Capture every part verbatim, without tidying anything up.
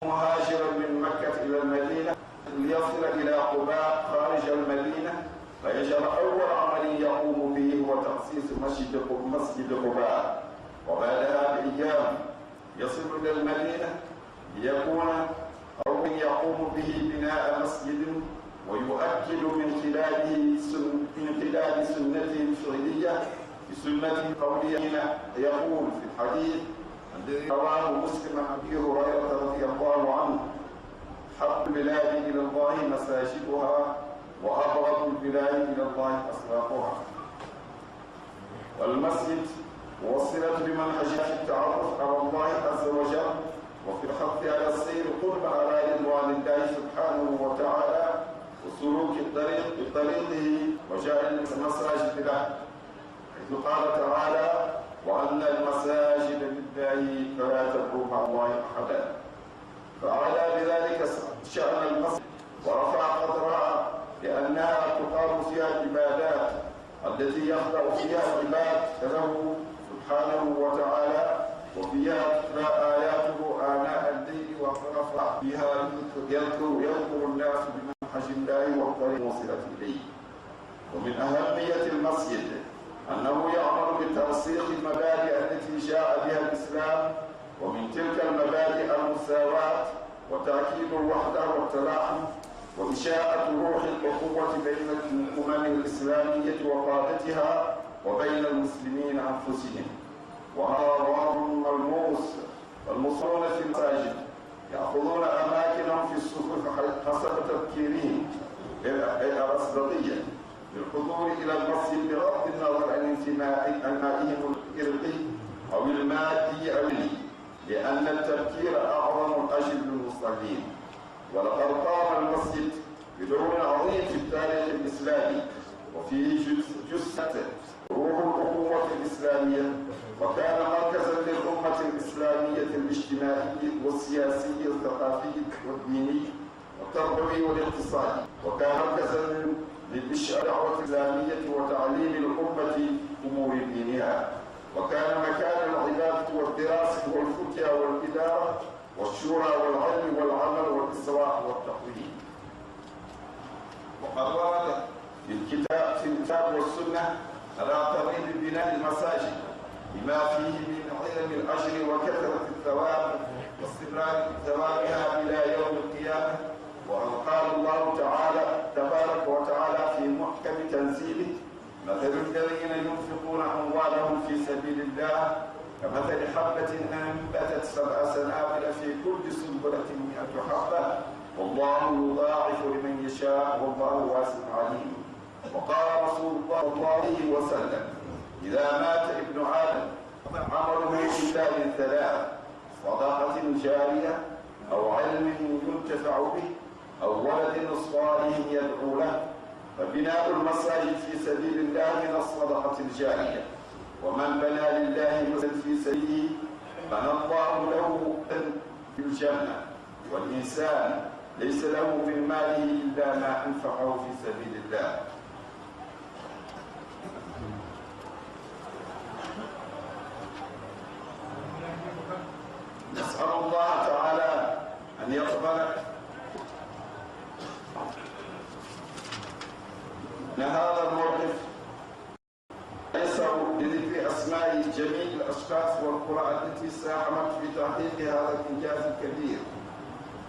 مهاجرا من مكة إلى المدينة ليصل إلى قباء خارج المدينة، فيجعل أول عمل يقوم به هو تخصيص مسجد، مسجد قباء، وبعدها بأيام يصل إلى المدينة ليكون أول يقوم به بناء مسجد، ويؤكد من خلاله سن-، من خلال سنته الفعلية بسنته القولية، حين يقول في الحديث الذي رواه مسلم عن أبي هريرة رضي الله عنه: "أحب البلاد إلى الله مساجدها، وأبغض البلاد إلى الله أسواقها". والمسجد وصلت بمنهجها في التعرف على الله عز وجل، وفي الحث على السير قربا على رضوان الله سبحانه وتعالى، وسلوك الطريق بطريقه، وجعل المساجد له، حيث قال تعالى: "وأن المساجد لله فلا تدعوا مع الله أحدا". فأعلى بذلك شأن المسجد ورفع قدرها، لأنها تقام فيها العبادات التي يخضع فيها العباد له سبحانه وتعالى، وفيها تتلى آياته آناء الليل وأطراف، فيها يذكر، يذكر الناس بمنهج الله والطريق الموصلة إليه. ومن أهمية المسجد أنه يعمل بترسيخ المبادئ التي جاء بها الإسلام، ومن تلك المبادئ المساواة وتأكيد الوحدة والتلاحم وإشاعة روح الأخوة بين الأمم الإسلامية وقادتها وبين المسلمين أنفسهم. وهذا واضح ملموس، والمصلون في المساجد يأخذون أماكنهم في الصفوف حسب تفكيرهم الأرسطاطية بالحضور إلى المسجد بغض النظر عن انتماء-، انتمائهم العرقي أو المادي أو الديني، لأن التفكير أعظم أجر للمصلين. ولقد قام المسجد بدور عظيم في التاريخ الإسلامي، وفيه جس-، جسست روح الأخوة الإسلامية، وكان مركزا للأمة الإسلامية الاجتماعي والسياسي والثقافي والديني والتربوي والاقتصادي، وكان مركزا لإشعال الدعوة الإسلامية وتعليم الأمة أمور دينها، وكان مكان العبادة والدراسة والفتيا والإدارة والشورى والعلم والعمل والإصلاح والتقويم. وقد ورد في الكتاب، في الكتاب والسنة على ترغيب بناء المساجد، لما فيه من عظم الأجر وكثرة الثواب واستمرار ثوابها إلى يوم القيامة. وقد قال الله تعالى تبارك وتعالى في محكم تنزيله: "مثل الذين ينفقون أموالهم في سبيل الله كمثل حبة أنبتت سبع سنابل في كل سنبلة مائة حبة والله يضاعف لمن يشاء والله واسع عليم". وقال رسول الله صلى الله عليه وسلم: "إذا مات ابن آدم عمله إلا من ثلاث: صدقة جارية أو علم ينتفع به أو ولد صالح يدعو له". فبناء المساجد في سبيل الله من الصدقة الجارية، ومن بنى لله مسجدا في سبيله بنى الله له بيتا في الجنة، والإنسان ليس له من ماله إلا ما أنفقه في سبيل الله. نسأل الله تعالى أن يقبل من هذا الموقف، يسع بذكر أسماء جميع الأشخاص والقرى التي ساهمت في تحقيق هذا الإنجاز الكبير.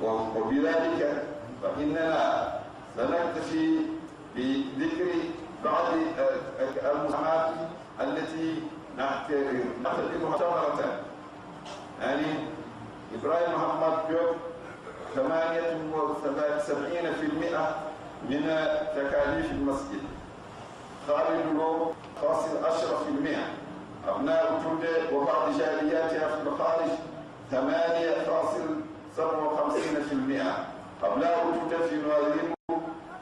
و-، وبذلك فإننا سنكتفي بذكر بعض، آه، المساهمات التي نعت-، نعتبرها ثمرة. يعني، إبراهيم محمد جوب، ثمانية وسبعين في المئة من تكاليف المسجد. خالد لو، فاصل عشرة في المئة. أبناء تودة وبعض جالياتها في الخارج، ثمانية فاصل سبعة وخمسين في المئة. أبناء تودة في نواديبو،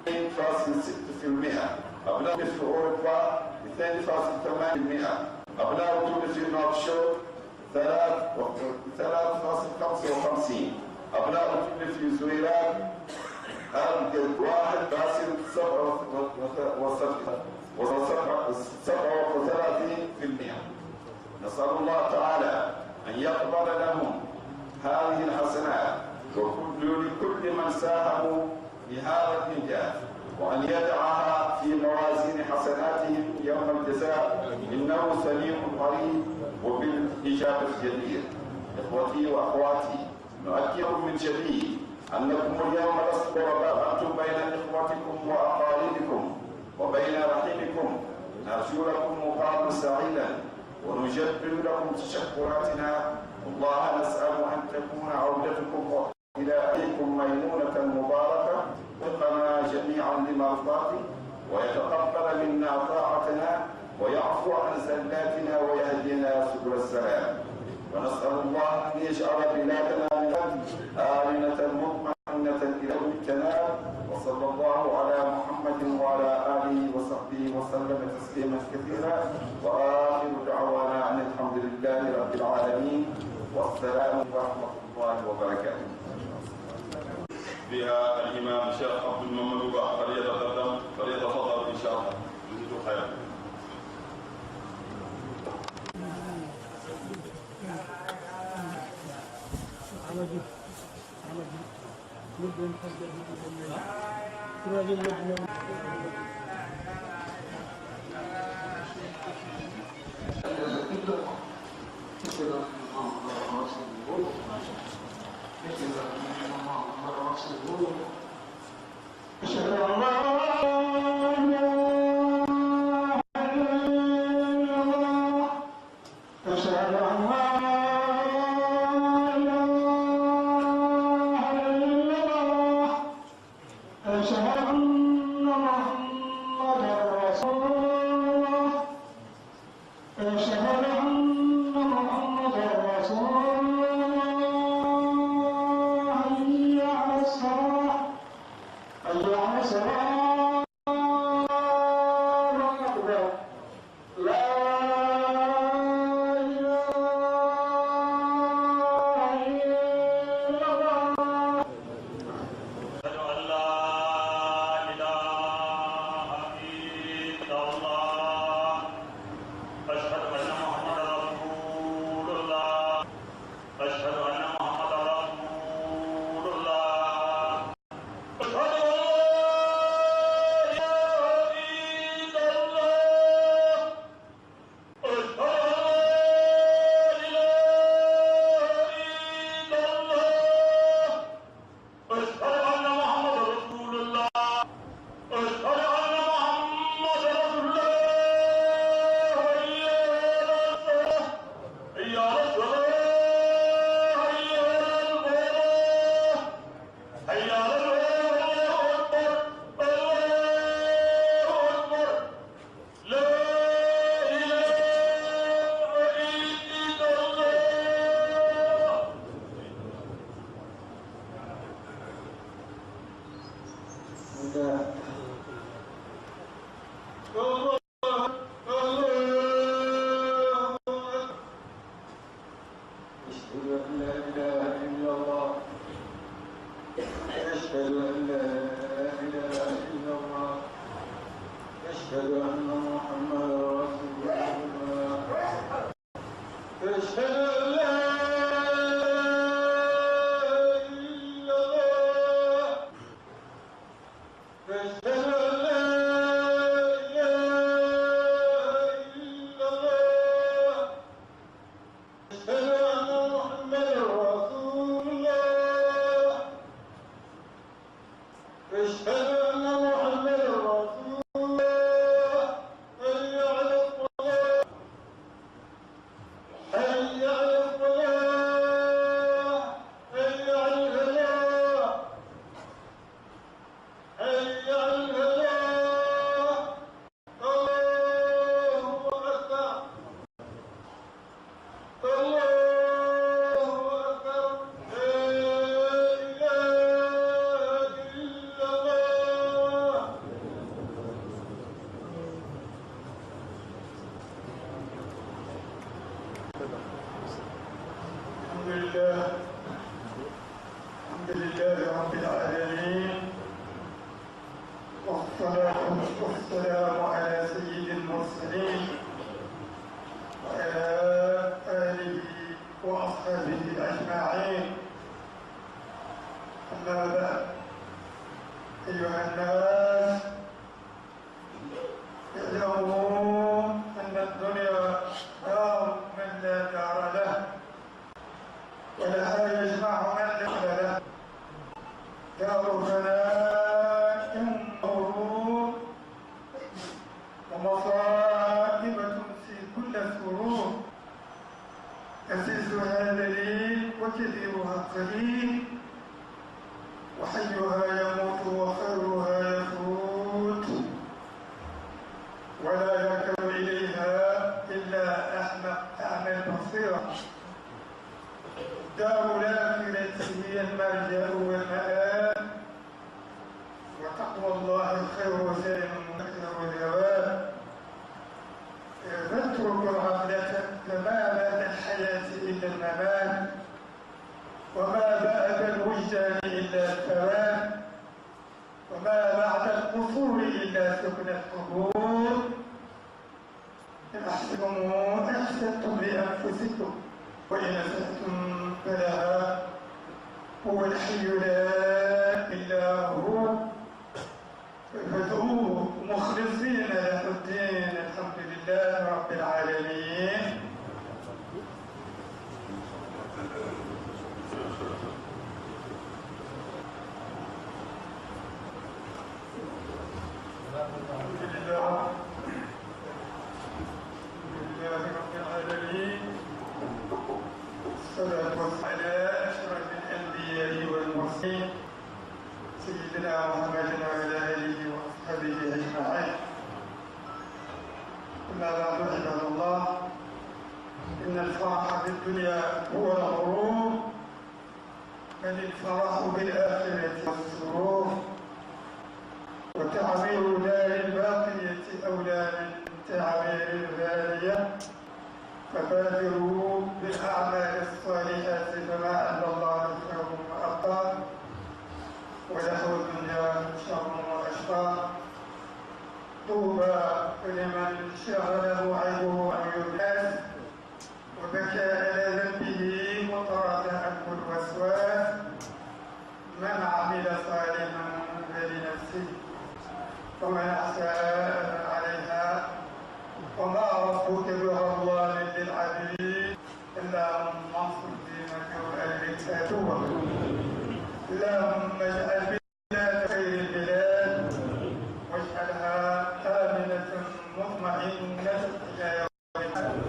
اثنين فاصل ستة في المئة. أبناء في أوروبا، اثنين فاصل ثمانية في المئة. أبناء تودة في نواكشوط، ثلاث، ثلاثة فاصل خمسة وخمسين. أبناء تودة في زويلات، واحد فاصل سبعة وثلاثين في المئة. نسأل الله تعالى أن يقبل لهم هذه الحسنات وكل، لكل من ساهموا في هذا الإنجاز، وأن يضعها في موازين حسناتهم يوم الجزاء، إنه سميع قريب وبالإجابة جدير. إخوتي وأخواتي، نؤكدكم من جديد أنكم اليوم لستم غرباء، أنتم بين إخوتكم وأقاربكم وبين رحمكم. نرجو لكم مقام سعيدا، ونجدد لكم تشكراتنا. الله نسأل أن تكون عودتكم إلى أهلكم ميمونة مباركة، وفقنا جميعا لمرضاته، ويتقبل منا طاعتنا، ويعفو عن زلاتنا، ويهدينا سبل السلام. ونسأل الله أن يجعل بلادنا من آمنة مطمئنة إلى الجناب. وصلى الله على محمد وعلى آله وصحبه وسلم تسليما كثيرا. وآخر دعوانا أن الحمد لله رب العالمين. والسلام ورحمة الله وبركاته. بها الإمام الشيخ عبد المملوك فليتقدم، فليتفضل إن شاء الله. جزيتم خيرا. أشهد أن لا إله إلا الله. أشهد أن لا إله إلا الله. أشهد أن محمدا رسول الله. أشهد أن محمدا رسول الله. حي على الصلاة. حي على الصلاة. الله أكبر. لا إله إلا الله. أشهد أن لا إله إلا الله. أشهد أن محمدا رسول الله. أشهد أن محمدا رسول الله. أشهد أن لا إله إلا الله. أشهد أن لا إله إلا الله. أشهد أن محمدا رسول الله. أشهد أن محمدا رسول الله. حي على الصلاة. حي على الصلاة. حي على الفلاح. حي على الفلاح. الله أكبر. الله أكبر. لا إله إلا الله. الله أكبر. أشهد أن لا إله إلا الله. أشهد أن لا إله إلا الله. أشهد أن محمدا رسول الله. أشهد أن لا إله إلا الله. أشهد أن لا إله إلا الله. أشهد أن محمدا رسول الله. أشهد أن محمدا رسول الله. حي على الصلاة. حي على الصلاة. حي على الفلاح. حي على الفلاح. الله أكبر. الله أكبر. لا إله إلا الله. الحمد لله. الحمد لله رب العالمين. والصلاة والسلام على سيد المرسلين وعلى آله وأصحابه أجمعين. أما بعد، أيها الناس، اعلموا أن الدنيا دار من لا دار له، ولها يجمع من لا له. دار فناء وغرور ومصائب تنسي كل سرور. عزيزها ذليل وكبيرها قليل، وحيها يموت وخيرها يفوت، ولا يركن إليها إلا أحمق أعمى البصيرة. دار الآخرة هي المرجع والمآب، وتقوى الله خير زاد وخير ثواب. اتركوا الغفلة، فما بعد الحياة إلا الممات، وما بعد الوجدان إلا الثواب، وما بعد القصور إلا سكن القبور. إن أحسنتم أحسنتم لأنفسكم، وإن أسأتم فلها، هو الحي لا إله إلا هو، فادعوه مخلصين له الدين. الحمد لله رب العالمين. الحمد لله. الحمد لله رب العالمين. الصلاة والسلام على أشرف الأنبياء والمرسلين، سيدنا محمد وعلى آله وأصحابه أجمعين. أما بعد، عباد الله، إن الفرح بالدنيا هو الغرور، بل الفرح بالآخرة والسرور، وتعمير دار الباقية أولى من تعمير الفانية، فبادروا بالأعمال الصالحات فما عند الله خير وأبقى، ودار الدنيا شر وأشقى. طوبى لمن شغله عيبه عن الناس، وبكى على ذنبه وطرد عنه الوسواس. من عمل صالحا فلنفسه، ومن أساء فعليها، وما ربك بظلام للعبيد. اللهم انصر دينك وأهلك عدوك. اللهم اجعل بلاد خير البلاد، واجعلها آمنة مطمئنة إلى يوم الدين.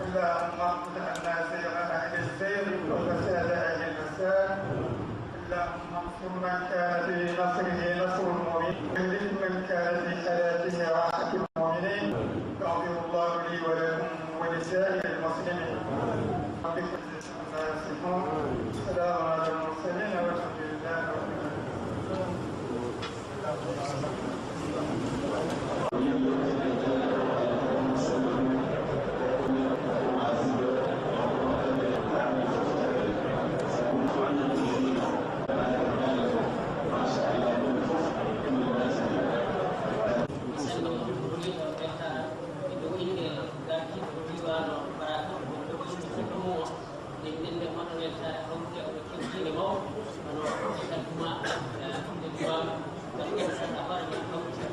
اللهم اقض عنا سير أهل السير وفساد أهل الفساد. اللهم انصر من كان في نصره نصر المؤمنين، وأهلك من كان في حياته راحة المؤمنين. يغفر الله لي ولكم ولسائر المسلمين. رب اغفر لنا وارحمنا. سلام على المرسلين والحمد لله رب العالمين. Nden nden nde moɗon weltaare hawti e oɗo kewtiinde mawɗo, hono Alhaji Juma, eh, Alhaji Juma, ngam ɗum tan a hoore men hawti.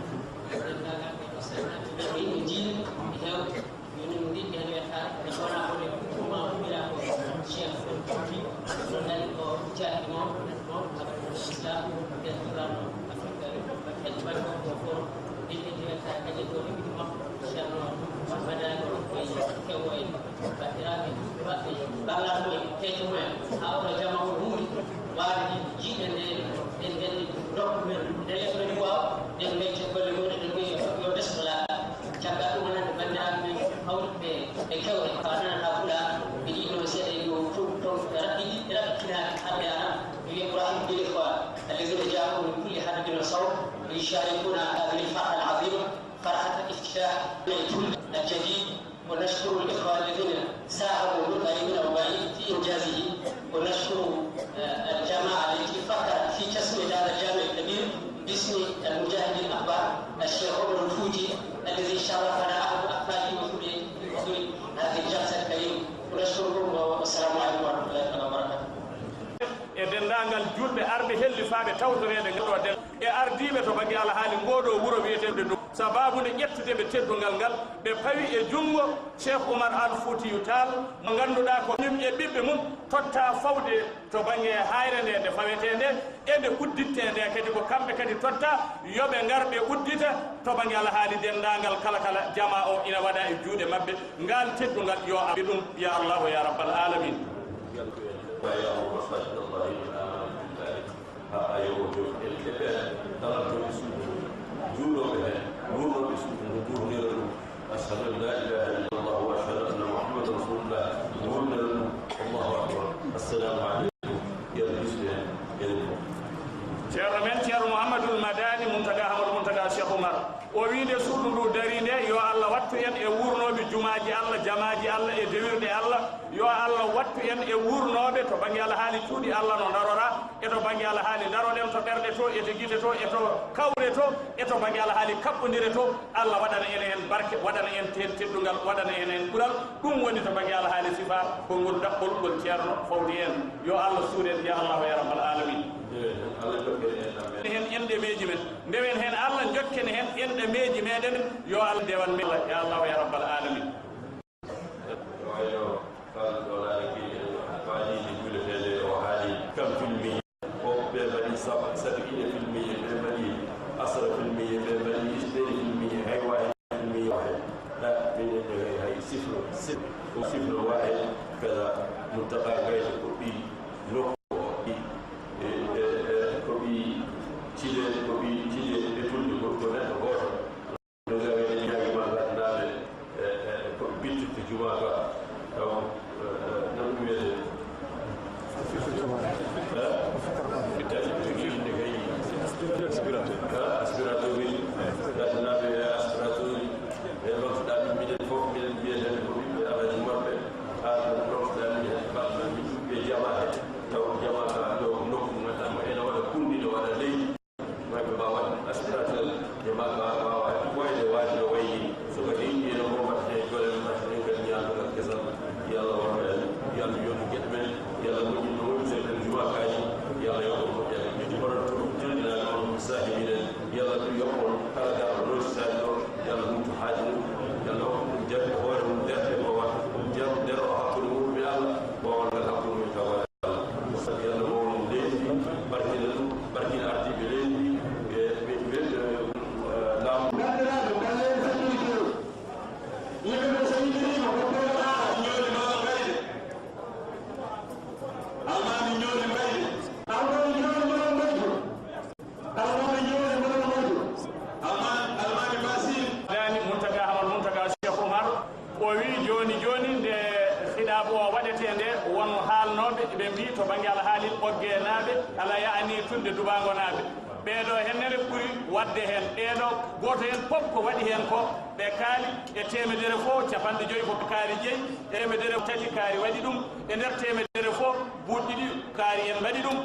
Denndaangal ɓe ɗo salmina, ɓe yimɓe diine, ɓe heewɓe. Jooni min njiɗi heen weltaare, nde wonaa hono e kuccuma ummira ko Cheikh Abdoul Fouti, oɗon nani ko jaabi mawɗo, mawɗo, Abdoul Islam, nder diiwaan o Afrique, ɓe fedde mbaɗi ko fof, nden ɓe weltaare kadi ko rewɓe makko, Ceerno Mouhamadou Koye Kewoye. Banndiraaɓe, ballal mumen, teeŋti mumen, haa oɗo jama o huuri, waade jiiɗe nde, nde, nde, nde nokku men, nde leɗɗe men waaw, nde mbecce golle mumen, nde mbiyi yo ɓesɗo laaɓa. Caggal ɗum, onon banndiraaɓe men hawriɓe e kewre, tawa nanata Pulaar, ɓe ɗiɗo seeɗa yo fof toon raɓɓiɗi, raɓɓitinaaki hannde ara, ɓe wiya Ibrahim Bili Foire, الذين جاءوا من كل حدب وصوب، يشاركونا هذه الفرحة العظيمة، فرحة افتتاح الفلك الجديد. ونشكر الإخوة الذين ساهموا من قريب أو بعيد في إنجازه، ونشكر، آه، الجماعة التي فكرت في تسمية هذا الجامع الكبير باسم المجاهد الأكبر الشيخ عمر الفوتي الذي شرفنا أهله وأحفاده وذريته بحضور هذه الجلسة الكريمة، ونشكركم والسلام عليكم ورحمة الله تعالى وبركاته. E denndaangal julɓe arɓe hellifaaɓe tawtoreede ngal ɗo den e ardiiɓe to bannge alhaali ngoo ɗoo wuro wiyeteeɓe ɗum. Sabaabu nde ƴettude ɓe teddungal ngal, ɓe pawi e junngo Cheikh Oumar Al Foutiyou Tall, mo ngannduɗaa ko kañum e ɓiɓɓe mum totta fawde to bannge haayre nde, nde fawetee nde, e nde uddittee nde kadi, ko kamɓe kadi totta yo ɓe ngar ɓe uddita to bannge alhaali denndaangal kala kala jamaa o ina waɗa e juuɗe maɓɓe. Ngal teddungal yo a ɗum, ya Allahu, ya Rabbal Alamin. Ha ayo o jof el keɓe kala to e suudu ndu, juulooɓe heen, wuurnooɓe suudu ndu, wuurnira ɗum. Ashhadu an la ilaha illallah wa ashhadu anna Muhammadan rasulullah, wuurnira ɗum. Allahu akbar. Assalamu aleykum. Yo Allah hisnu en enen fof. Ceerno men, Ceerno Mouhamadoul Madani Mountaga Ahmadou Mountaga Cheikh Oumar, o wii nde suudu ndu darii nde, yo Allah wattu en e wuurnooɓe jumaaji Allah, jamaaji Allah e dewirɗe Allah. Yo Allah wattu en e wuurnooɓe to bannge alhaali cuuɗi Allah no ndarora, e to bannge alhaali ndaroɗen to ɓerɗe to, e to gite to, e to kawre to, e to bannge alhaali kaɓɓondire to. Allah waɗana en heen barke, waɗana en heen teddungal, waɗana en heen ɓural. Ɗum woni to bannge alhaali sifa, ko ngol daɓɓol ngol ceerno fawti en. Yo Allah suur en, ya Allah, ya Rabbal Alamin. Ndewen heen Allah jokken en ɗam men. Heen enɗemeeji men. Ndewen heen Allah jokken heen enɗemeeji meɗen. Yo Allah dewan men, ya Allah, ya Rabbal Alamin. Wayno kala ɗo laaraki en waaliiji juuleteeɗe o haali kam filmi o, ɓe mbaɗi sab-, sabiina filmi, ɓe mbaɗi asra filmi, ɓe mbaɗi isnaini filmi, hay wahi filmi wahi. Ha, minen ne hay, hay sifro, sif-, ko sifro wahi kala Muntaka Gayta ko ɓi nokku o, ɓi, e, e, e, ko ɓi Cile, ko ɓi Cile ɓe tulli ko, ko neɗɗo gooto. Ɗum ɗo ene jaggi ma Ladnaaɓe, e, e, ko ɓe bittirta jumaa ka. Taw, e, e, no ɗum wiyetee? E? Ɓe tawi ɓe jogii innde kay. E, aspirateur uji. Ladnaaɓe e aspirateur uji. E, nodduɗaa ɗum minen fof, minen mbiyetee ko ɓiɓɓe Alhaji Umar ɓe. Haa ɗum nodduɗaa min heen, mbaɗ min ɓiɓɓe jamaa he. Taw jamaa ka ɗo nokku mo ngannduɗaa mo ene waɗa kunndi, ne waɗa leydi. Ɓe mbaawaa waɗde aspirateur, ɓe mbaawaa waɗde koyɗe waɗde no wayi nii. So kadi yimɓe no mbaɗde e doole men, mbaɗde kadi ñaandugal kesal. Yo Allah waɗ heen, yo Allah yooɓu geɗe men, yo Allah moƴƴin no woni so en jumaa kaaji, yo Allah yoɓ on moƴƴere. Onon fof tindinaaɓe, onon saahibiiɓe, yo Allah ɗum yoɓ on kala garɗo nootitaani ɗo, yo Allah humpito haaju mum, yo Allah hokku ɗum jaɓde hoore mum, darde ko waɗa ɗum jam, daroo hakkunde mum e Allah, waawal ngal hakkunde mum e tawaare. Sabi Allah wowlin leydi ndi, barkina ɗum, barkina ardiiɓe leydi ndi, e ɓe, ɓe, e, laamu. Banndiraaɓe, mballeen fajjiri kiro. Yimɓe ɓe so yiɗiriima, ko ɓe alaa, ñooli mala mbayde. Almaami ñooli mbayde. Almaami ñooli mala mbayde. Almaami ñooli mala mbayde. Almaami, Almaami Basin. Daani Muntaga Ahmad Muntaga Cheikh Oumar. O wii jooni jooni nde xidaabu o waɗetee nde, won haalnooɓe ɓe mbii to bannge alhaali Ɓoggeenaaɓe, ala yaani tun nde Dubaangonaaɓe. Ɓeeɗo hennere ɓuri waɗde heen. Ɓeeɗo gooto heen fof ko waɗi heen ko, ɓe kaali e teemedere fof, capanɗe joyi ko kaari jeyi, teemedere tati kaari waɗi ɗum, e nder teemedere fof buuɗi ɗiɗi kaari en mbaɗi ɗum.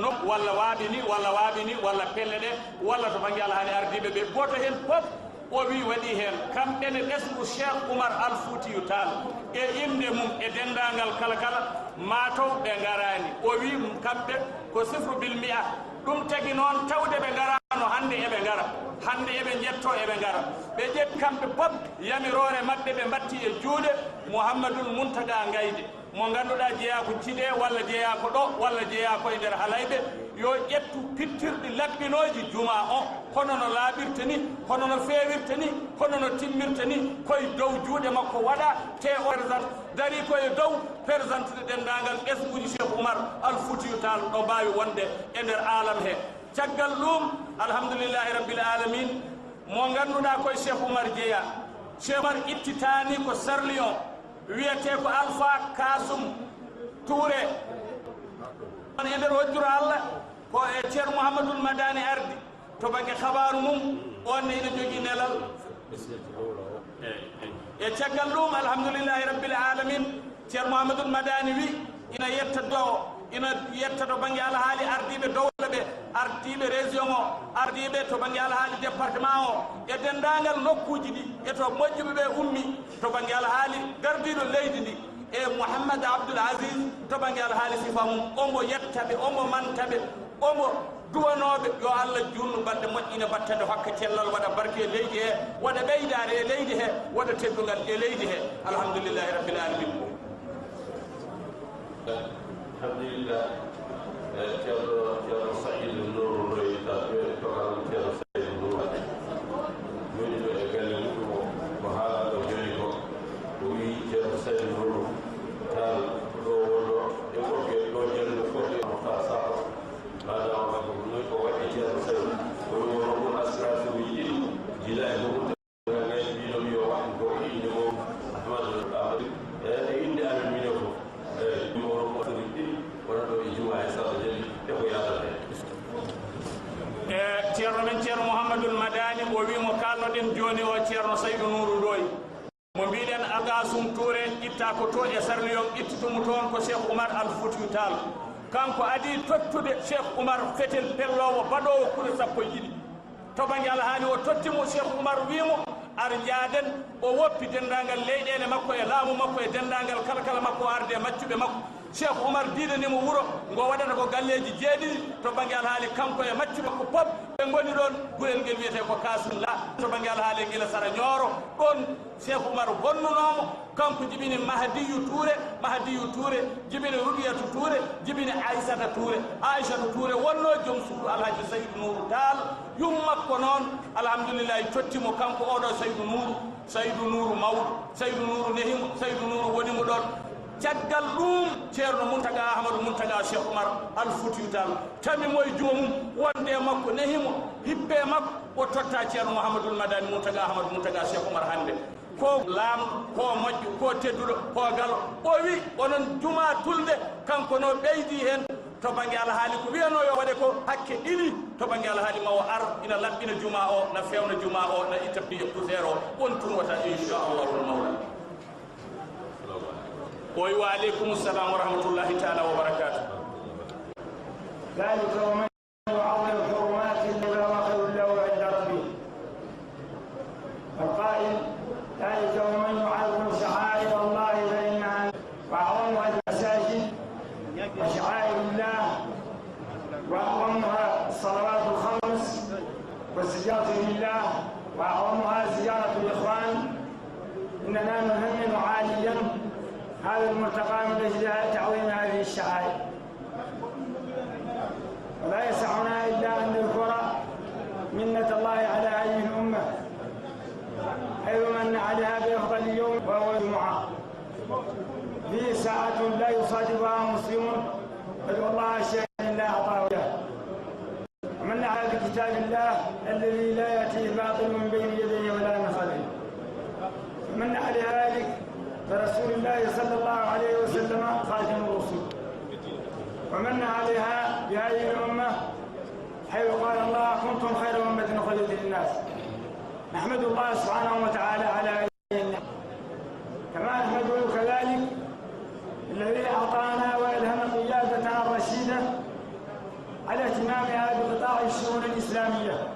No walla waaɓi ni, walla waaɓi ni, walla pelle ɗe, walla to bannge alhaali ardiiɓe ɓe, gooto heen fof o wii waɗi heen. Kamɓe ne ɓesngu Cheikh Oumar Al Foutiyou Tall e innde mum e denndaangal kala kala, maa taw ɓe ngaraani. O wii kamɓe ko sifru bil mi'a. Ɗum tagi noon tawde ɓe ngaraano, hannde eɓe ngara, hannde eɓe njettoo eɓe ngara. Ɓe ƴetti kamɓe fof yamiroore maɓɓe ɓe mbatti e juuɗe Mouhamadoul Mountaga Ngayde. Mo ngannduɗaa jeyaa ko Cide, walla jeyaa ko ɗo, walla jeyaa ko e nder Halayɓe, yo ƴettu pittirɗi laɓɓinooji jumaa o, hono no laaɓirta ni, hono no feewirta ni, hono no timmirta ni, ko e dow juuɗe makko waɗa, te o présente, darii ko e dow présentude denndaangal ɓesnguuji Cheikh Oumar Al Foutiyou Tall ɗo mbaawi wonde e nder aalam he. Caggal ɗum, alhamdulillahi rabbil alamin, mo ngannduɗaa ko e Cheikh Oumar jeyaa. Cheikh Oumar ittitaani ko Sarlion. Wiyetee ko Alpha Kasum Touré. On e nder wojjuru Allah, ko e Ceerno Mouhamadoul Madani ardi to bannge xabaaru mum, on ne ina jogii nelal. E caggal ɗum, alhamdulillahi rabbil alamin, Ceerno Mouhamadoul Madani wi ina yetta do, ina yetta to bannge alhaali ardiiɓe dowla ɓe, ardiiɓe région o, ardiiɓe to bannge alhaali département o, e denndaangal nokkuuji ɗi, e to moƴƴuɓe ɓe ummi, to bannge alhaali gardiiɗo leydi ndi. e Mouhammad Abdoul Aziz to bannge alhaali sifa mum, omo yetta ɓe, omo manta ɓe, omo duwanooɓe. Yo Allah juutnu balɗe, moƴƴina battane, hokka cellal, waɗa barke e leydi he, waɗa ɓeydaare e leydi he, waɗa teddungal e leydi he. Alhamdulillahi rabbil alamin. Alhamdulillah. Eh, Ceerno, Ceerno Saïd Nourou Ndoye, tawi ko kanko Ceerno Saïd Nourou. Woni ɗo e galle muɗum o, ko haalaa ɗo jooni ko, o wiyi Ceerno Saïd Nourou Tall ɗo wonno e Ɓoggel ɗo, janngo fof e Mouhtar Sakho. Maadaama kanko ko noon ko waɗi Ceerno Saïd, o wi wono ɗum association uji ɗiɗi, jila e Mauritanie. E Ceerno men Ceerno Mouhamadoul Madani, o wi mo kaalnoɗen jooni o, Ceerno Saydou Nourou Ndoye. Mo mbiɗen Algasum Touré, itta ko to e Sarliyon, ittitumo toon ko Cheikh Oumar Al Foutiyou Tall. Kanko adii tottude Cheikh Oumar fetel pelloowo baɗoowo kure sappo e ɗiɗi. To bannge alhaali o totti mo, Cheikh Oumar wii mo, "Ar njaaden." O woppi denndaangal leyɗeele makko e laamu makko e denndaangal kala kala makko, o arde e maccuɓe makko. Cheikh Oumar diidani mo wuro ngo waɗata ko galleeji jeeɗiɗi. To bannge alhaali kanko e maccuɓe makko pop ɓe ngoni ɗoon, gurel ngel wiyetee ko Kasum La. To bannge alhaali e Gila Sara Ñooro, ɗoon Cheikh Oumar honnunoo mo. Kanko jibini Mahadiyu Tuure, Mahadiyu Tuure jibini Rugiyatu Tuure, jibini Aysata Tuure. Aysata Tuure wonnoo joom suudu Alhaji Saydu Nuuru Taal. Yum makko noon, alhamdulillahi, totti mo kanko oɗo Saydu Nuuru, Saydu Nuuru mawɗo, Saydu Nuuru nehi mo, Saydu Nuuru woni mo ɗoon. Caggal ɗum, Ceerno Muntaga Ahmadu Muntaga Cheikh Oumar Al Foutiyou Tall tami mo e jumo mum, wonde e makko, nehi mo, hippe e makko, o totta Ceerno Mouhamadoul Madani Muntaga Ahmadu Muntaga Cheikh Oumar hannde. Ko laamɗo, ko moƴƴo, ko tedduɗo, ko galo. O wi, onon juma tulde, kanko no ɓeydi heen to bannge alhaali ko wiyanoo yo waɗe ko, hakke ɗiɗi to bannge alhaali ma o ar, ina laɓɓina juma o, na fewna juma o, na itta piye poussière o, on tun wata, inchallahu mawla. O wi, wa aleykum salam wa rahmatullahi taala wa barakatuh. ذلك ومن يعظم حرمات الله فهو خير له عند ربه. القائل: ذلك ومن يعظم شعائر الله فإنها، وأعظمها المساجد وشعائر الله، وأعظمها الصلوات الخمس والسجارة لله، وأعظمها زيارة الإخوان. إننا نهنئ عاليا هذا المرتقى من أجل تعظيم هذه الشعائر. ولا يسعنا إلا أن نذكر منة الله على هذه الأمة، حيث من عليها بأفضل يوم وهو الجمعة. فيه ساعة لا يصادفها مسلم، بل والله شيئا إلا أعطاه له. ومن على بكتاب الله الذي لا يأتيه الباطل من بين يديه ولا من خلفه. ومن على ذلك برسول الله صلى الله عليه وسلم خاتم الرسل. ومن عليها بهذه الأمة، حيث قال الله: كنتم خير أمة أخرجت للناس. نحمد الله سبحانه وتعالى على هذه النعمة. كما نحمده كذلك الذي أعطانا وألهم قيادتنا الرشيدة على اهتمامها بقطاع الشؤون الإسلامية.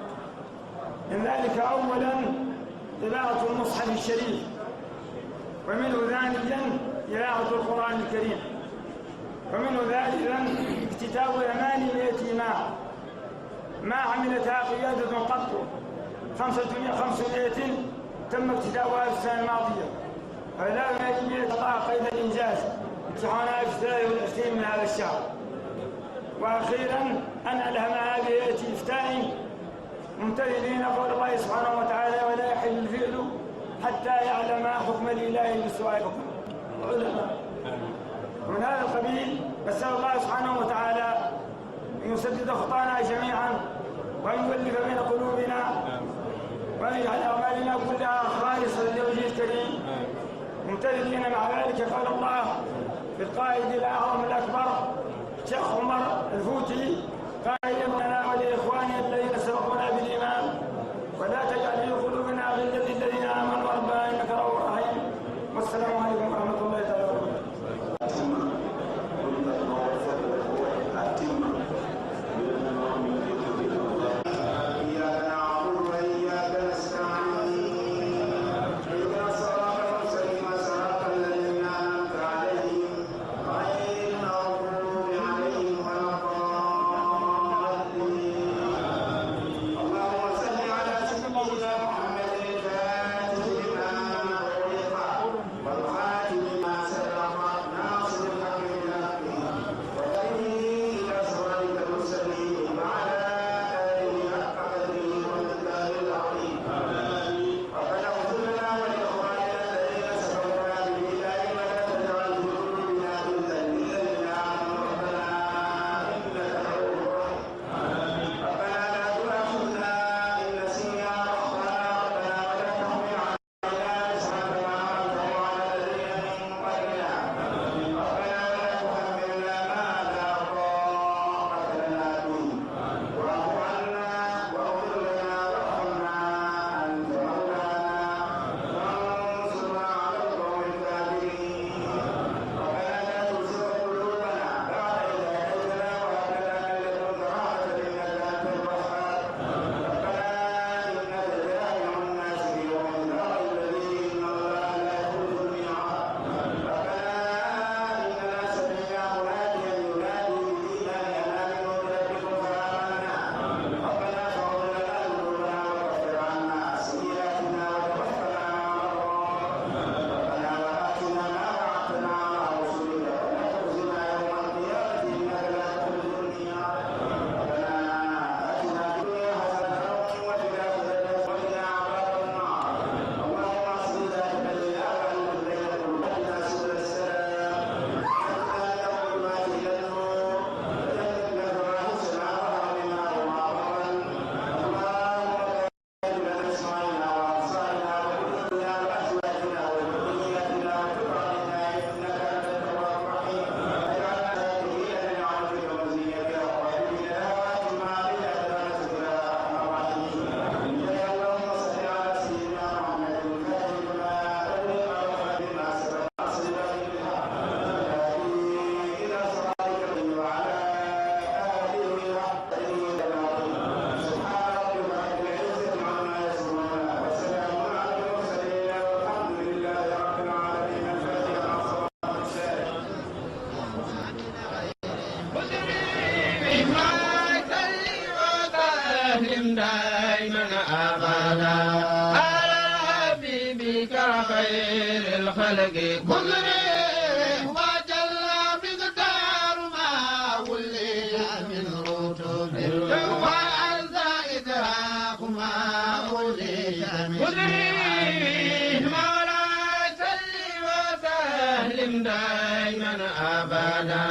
من ذلك أولا إذاعة المصحف الشريف، ومنه ثانيا إذاعة القرآن الكريم، ومنه ثالثا اكتتاب ثمانمائة إمام ما عملتها قيادة قط. خمسمائة، خمسمائة تم اكتتابها في السنة الماضية، فلا يجب أن يتقاعد قيد الإنجاز. امتحانها في الثالث والعشرين من هذا الشهر. وأخيرا أن ألهمها بهيئة إفتاء ممتثلين قول الله سبحانه وتعالى: "ولا يحل الفعل حتى يعلم حكم الإله بسوء الحكم". العلماء. ومن هذا القبيل نسأل الله سبحانه وتعالى أن يسدد خطانا جميعا، وأن يؤلف بين قلوبنا، وأن يجعل أعمالنا كلها خالصة لوجهه الكريم، ممتثلين مع ذلك قول الله في القائد الأعظم الأكبر شيخ عمر الفوتي قائلا لنا ولإخواننا الذين سبقونا بالإيمان: "ولا تجعل في قلوبنا غلا للذين آمنوا ربنا إنك رؤوف رحيم". والسلام عليكم ورحمة الله تعالى وبركاته. إياك نعبد وإياك نستعين. اهدنا الصراط المستقيم، صراط الذين أنعمت عليهم. وسلم دائما أبدا على حبيبك خير الخلق مدري وجل مقدار ما ولي من رتب وأنزى إدراك ما ولي من مدري. مولاي صل وسلم دائما أبدا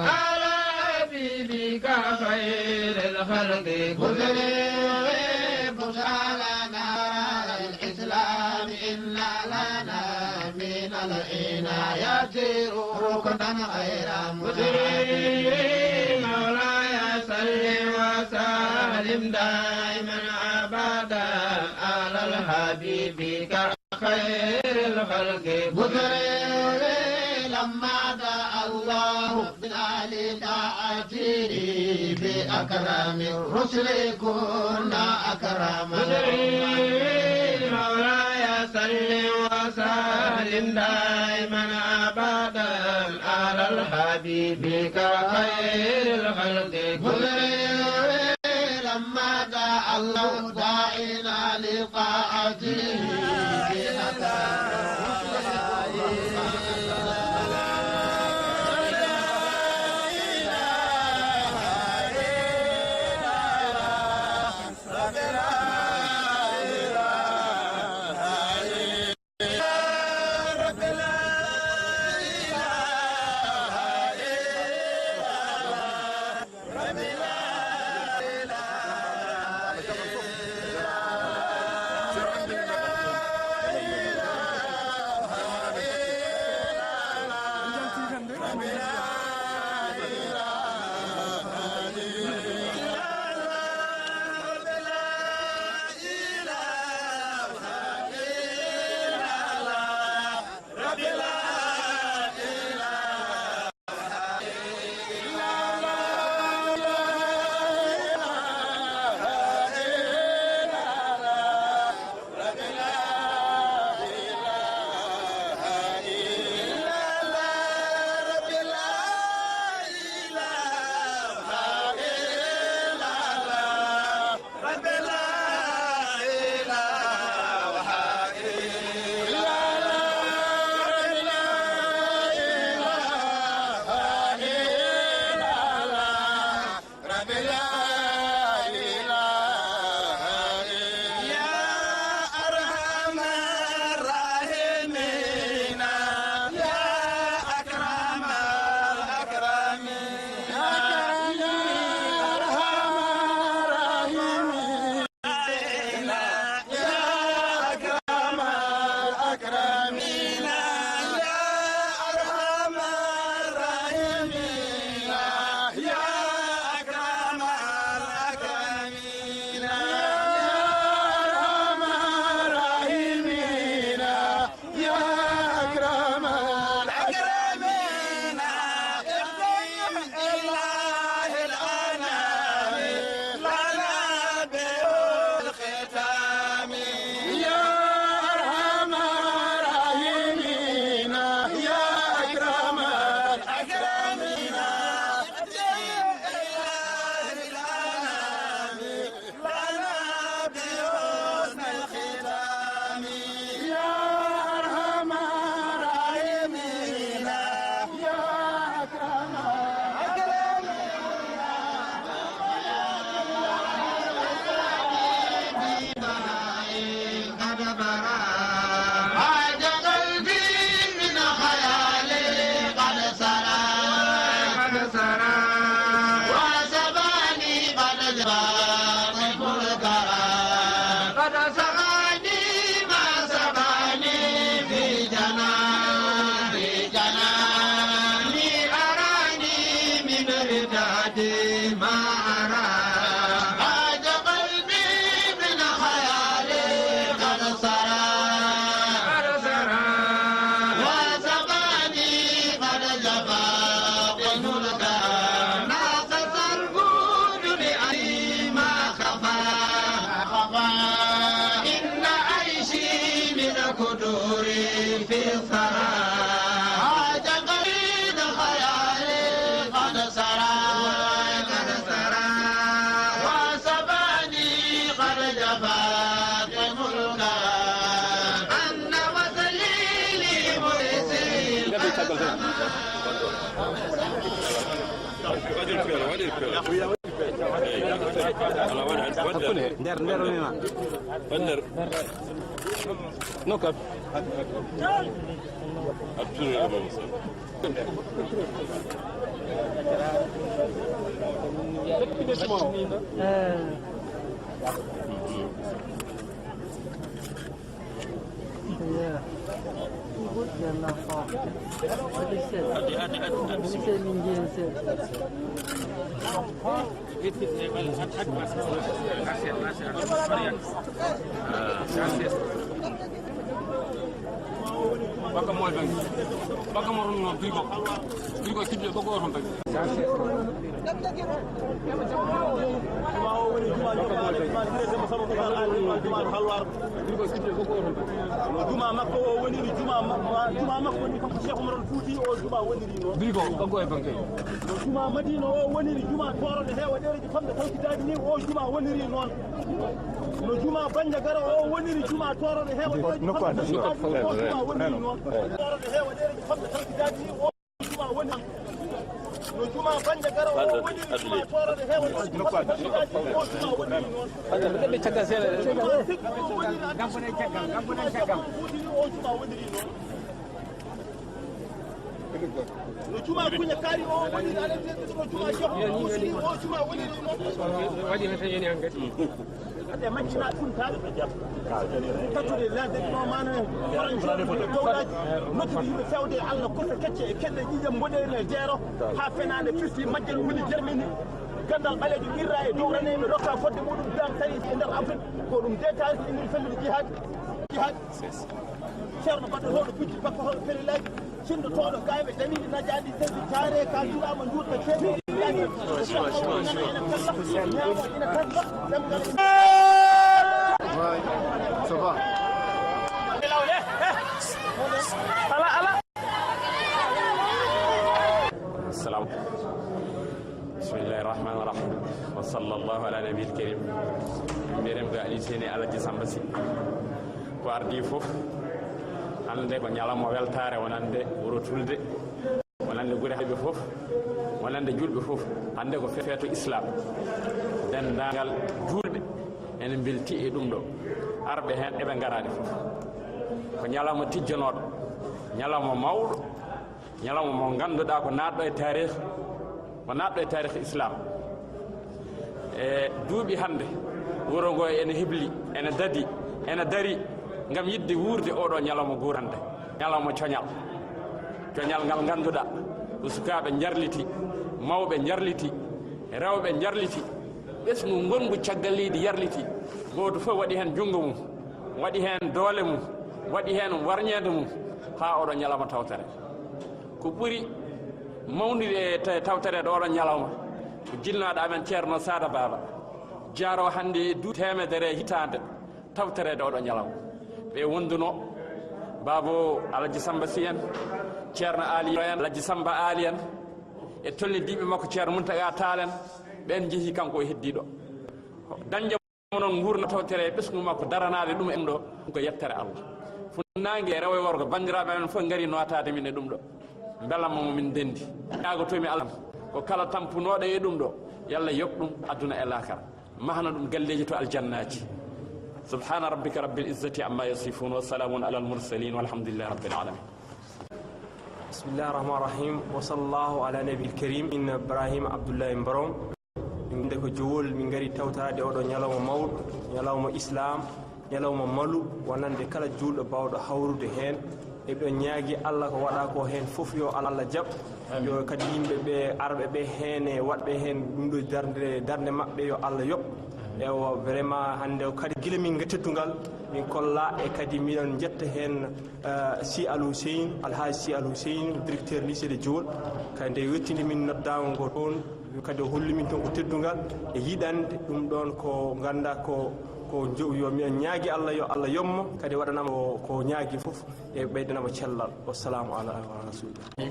على حبيبك خير الخلق مدري. بشرى لنا الإسلام إن لنا من العناية ركنا غير مدري. مولاي صل وسلم دائما أبدا على الحبيب خير الخلق مدري. لما دعا الله بنا لطاعته بأكرم الرسل كنا أكرم مدري. مولاي صل وسلم دائما أبدا على الحبيب خير الخلق مدري. لما دعا الله داعينا لطاعته بأكرم الرسل كنا أكرم يا أكرم الأكرمين، اختم إله الأنام لنا بحسن الختام. يا أرحم الراحمين، يا أكرم الأكرمين، اختم إله الأنام لنا بحسن الختام. يا أرحم الراحمين، يا أكرم الأكرمين. قد برا، هاج قلبي من خيالي قد سرى، قد سرى. وسباني قد جبى طيف الكرى، قد سقاني ما سقاني في جنان، في جنان. أراني من ردادي ما أرى، هاج قلبي من خيالي قد سرى، قد سرى. وزماني قد جفا قنوتا، ناس سرقوا دنياي ما خفا، خفا. إن عيشي من كدوري في الثرى، هاج قلبي خيالي قد سرى، قد سرى. وسباني Waɗir pelle, waɗir pelle. Eyi. Ala, waɗ, waɗ, waɗ nder. Nder, nder, nder. Waɗ nder. No, kap. Absolument. Eh. Yeah. Good girl, now, far. Adi, adi, adi, adi. Say me again, say. Baka mo bang. Baka mo run birigo. Birigo kibbe bako ron bang. Juma makko o woniri juma ma-, ma-, juma makko ni kanko Cheikh Oumar Fouti o juma woniri noon. Birigo bako e bang. No juma Madina o woniri juma toroɗo heewa ɗereji famɗe tawkitaji ni o juma woniri noon. No juma Bandiagara o woniri juma toroɗo heewa ɗereji famɗe tawkitaji ni o juma woniri noon. Toroɗo heewa ɗereji famɗe tawkitaji ni o juma woni. No juma Bandiagara o woniri juma toroɗo heewa ɗereji famɗe tawkitaji ni o juma woniri noon. Juma Sikki o woniri Alaji Fouti ni o juma woniri noon. No juma Kuña Kaari o woniri Alaji Fouti no juma Cheikh Fouti ni o juma woniri noon. Waɗi no tawi yani hankadi. Ade majjina ɗum taari. Tatude ladde ɗo mana. Horan jooɗi e dowlaji. Noddude yimɓe fewde e Allah kosa kecce e kelle ƴiƴam mboɗeene e jeero. Ha fenaande firti majjal wuli jermini. Gandal ɓaleejo qirra e dow rane ɓe rokka fodde muɗum dan tawi e nder Afrique. Ko ɗum de taari ko inniri fellude jihad. Jihad. Ceerno baɗɗo hoɗo bujji bakko hoɗo ferilaji. Sinno toɗo gayɓe damiɗi najaɗi seydi care ka julaama juurta ceeɗi. Ina kalla, ina kalla, ɗemngal. Ça va. Ala, ala. Salam. Bismillahi rahmani rahim. Wa sallallahu ala nabiyil karim. Mbiɗen ko Ali Seyni Alaji Samba Sy. Ko ardi fof, hannde ko ñalawma weltaare wonande wuro Tulde, wonande gure hayɓe fof, wonande julɓe fof. Hannde ko feeto Islam. Denndaangal juulɓe ene mbelti e ɗum ɗo. Arɓe heen eɓe ngaraade fof. Ko ñalawma tijjanooɗo, ñalawma mawɗo, ñalawma mo ngannduɗaa ko naatɗo e taarih, ko naatɗo e taarih Islam. E duuɓi hannde, wuro ngo ene hebli, ene dadi, ene dari ngam yiɗde wuurde oɗo ñalawma guurande, ñalawma coñal. Coñal ngal ngannduɗaa ko sukaaɓe njarliti, mawɓe njarliti, rewɓe njarliti, ɓesngu ngonngu caggal leydi yarliti. Gooto fof waɗi heen junngo mum, waɗi heen doole mum, waɗi heen warñeende mum, haa oɗo ñalawma tawtere. Ko ɓuri mawnude e te-, tawtoreede oɗo ñalawma ko jinnaaɗo amen Ceerno Saada Baaba, jaaroo hannde e duuɓi teemedere e hitaande tawtoreede oɗo ñalawma. Ɓe wonduno Baabo Alaji Samba Sy en, Ceerno Aali en, Alaji Samba Aali en, e tolnidiiɓe makko Ceerno Muntaga Taal en, ɓeen njehi kanko o heddiiɗo. Dañde mo noon nguurna tawtere e ɓesngu makko daranaade ɗum en ɗo, ɗum ko yettere Allah. Funnaange e rewo e worgo, banndiraaɓe amen fof ngari nootaade min e ɗum ɗo. Mbelamma mo min ndenndi. Ñaagotoomi Allah ko kala tampunooɗo e ɗum ɗo, yo Allah yoɓ ɗum aduna e laakara. Mahna ɗum galleeji to aljannaaji. Subhaana rabbika rabbil izzati amma yasifun wa salaamun alal mursalin walhamdulillahi rabbil alamin. Bismillahi rahmani rahim. Wa sallallahu ala nabil karim. Inna Ibrahima Abdullahi Mbarom. Min nde ko Jowol, min ngari tawtaade oɗo ñalawma mawɗo, ñalawma Islam, ñalawma malu, wonande kala juulɗo baawɗo hawrude heen. Eɓe ñaagi Allah ko waɗa ko heen fof yo Allah jaɓ. Yo kadi yimɓe ɓe, arɓe ɓe heen e waɗɓe heen ɗum ɗo darnde, darnde maɓɓe yo Allah yoɓ. Ewa, vraiment hannde o kadi gila min teddungal, min kolla e kadi miɗen njetta heen, eh, Sy Al Hussein, Alhaji Sy Al Hussein, directeur lycée de Jowol. Kadi nde wettini min noddaango ngo toon, kadi o holli min toon ko teddungal e yiɗande. Ɗum ɗoon ko ngannda ko, ko jo-, yo miɗen ñaagi Allah, yo Allah yommo, kadi waɗanama ko, ko ñaagi fof e ɓeydanama cellal. Wassalamu ala, ala rasulillah.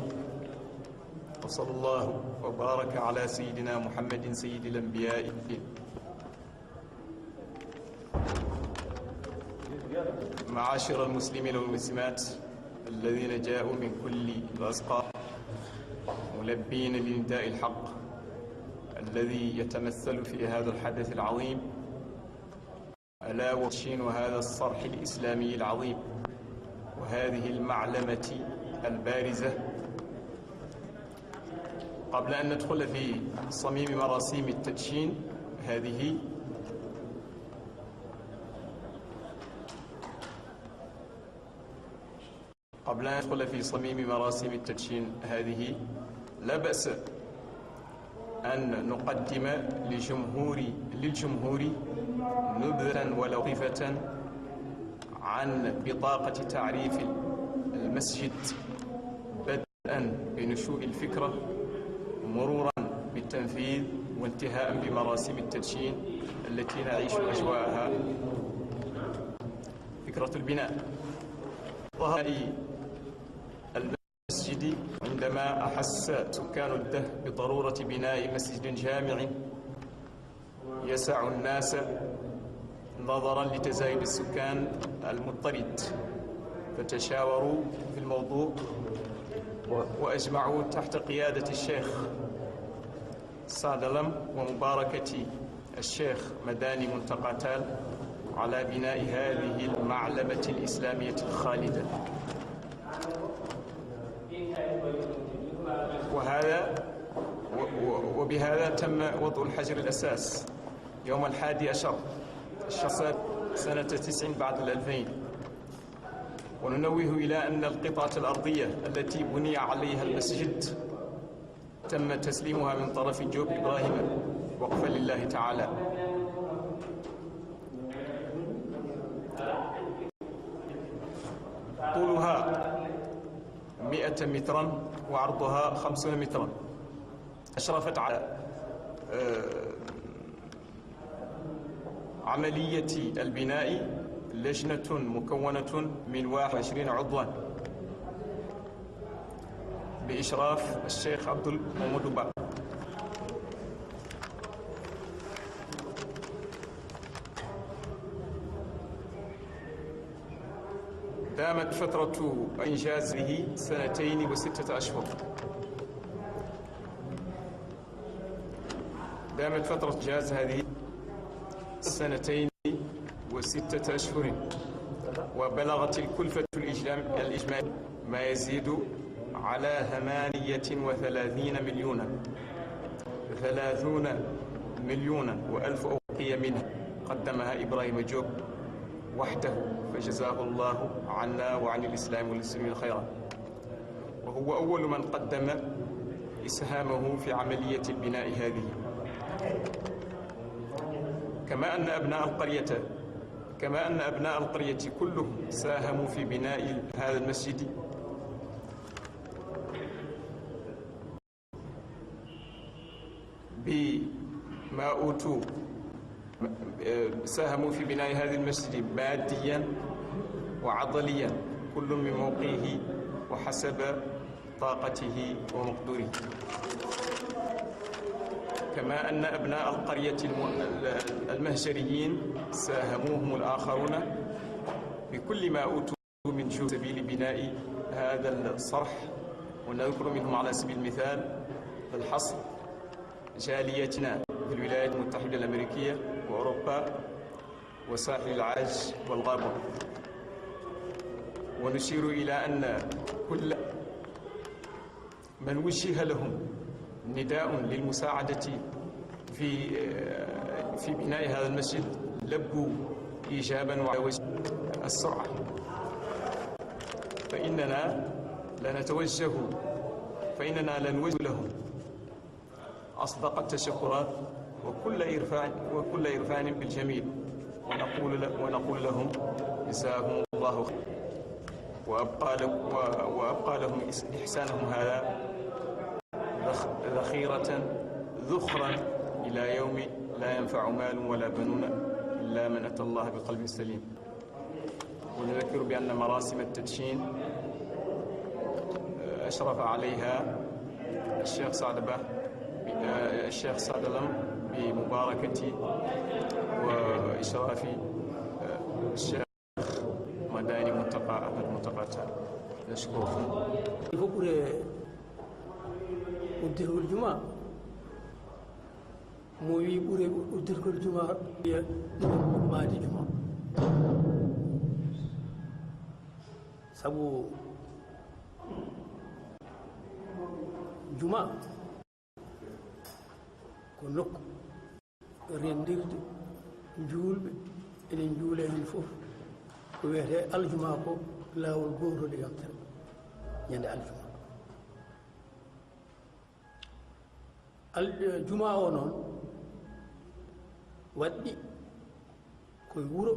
وصلى الله وبارك على سيدنا محمد سيد الأنبياء. معاشر المسلمين والمسلمات الذين جاءوا من كل الأسقاط ملبين لنداء الحق، الذي يتمثل في هذا الحدث العظيم، ألا وهو تدشين هذا الصرح الإسلامي العظيم وهذه المعلمة البارزة. قبل أن ندخل في صميم مراسيم التدشين هذه، قبل أن ندخل في صميم مراسيم التدشين هذه، لا بأس أن نقدم لجمهور، للجمهور نبذة ولو طفيفة عن بطاقة تعريف المسجد، بدءا بنشوء الفكرة، مرورا بالتنفيذ، وانتهاء بمراسيم التدشين التي نعيش أجواءها. فكرة البناء. ظهر المسجد عندما أحس سكان الده بضرورة بناء مسجد جامع يسع الناس نظرا لتزايد السكان المضطرد، فتشاوروا في الموضوع وأجمعوا تحت قيادة الشيخ سعد لم ومباركة الشيخ مداني منتقى تال على بناء هذه المعلمة الإسلامية الخالدة. وهذا و-، و-، وبهذا تم وضع الحجر الأساس يوم الحادي عشر الشهر سنة تسع بعد الألفين. وننوه إلى أن القطعة الأرضية التي بني عليها المسجد تم تسليمها من طرف جوب إبراهيم وقفا لله تعالى. طولها مئة مترا وعرضها خمسون مترا. أشرفت على، آه، عملية البناء لجنة مكونة من واحد وعشرين عضوا بإشراف الشيخ عبد المحمود با. دامت فترة إنجازه سنتين وستة أشهر. دامت فترة إنجاز هذه سنتين وستة أشهر، وبلغت الكلفة الإجلام-، الإجمالية ما يزيد على ثمانية وثلاثين مليونا، ثلاثون مليونا وألف أوقية منها قدمها إبراهيم جوب وحده، فجزاه الله عنا وعن الإسلام والمسلمين خيرا. وهو أول من قدم إسهامه في عملية البناء هذه. كما أن أبناء القرية، كما أن أبناء القرية كلهم ساهموا في بناء هذا المسجد بما أوتوا، ساهموا في بناء هذا المسجد ماديا وعضليا، كل من موقعه وحسب طاقته ومقدوره. كما أن أبناء القرية الم-، المهجريين ساهموهم الآخرون بكل ما أوتوا من جهد سبيل بناء هذا الصرح، ونذكر منهم على سبيل المثال الحصر جاليتنا في الولايات المتحدة الأمريكية وأوروبا وساحل العاج والغابة. ونشير إلى أن كل من وجه لهم نداء للمساعدة في، في بناء هذا المسجد لبوا إيجابا وعلى وجه السرعة، فإننا لنتوجه، فإننا لنوجه لهم أصدق التشكرات وكل إرفان، وكل إرفان بالجميل، ونقول ل-، ونقول لهم: جزاهم الله خيرا، وأبقى لك-، و-، وأبقى لهم إس-، إحسانهم هذا ذخ-، ذخيرة، ذخرا إلى يوم لا ينفع مال ولا بنون إلا من أتى الله بقلب سليم. ونذكر بأن مراسم التدشين، آه، أشرف عليها الشيخ سعد به، آه، الشيخ سعد لم بمباركة وإشراف، آه، الشيخ مداني منتقى أحمد منتقى تال. نشكركم. Ko ɓure udditgol juma. Mo wi ɓure uddirgol juma, wiya ɗum maadi juma. Sabu juma ko nokku renndirde juulɓe, ene njuula heen fof. Ko wiyetee aljuma ko laawol gootol e yontere, ñande aljuma. Al-, juma o noon waɗɗi koye wuro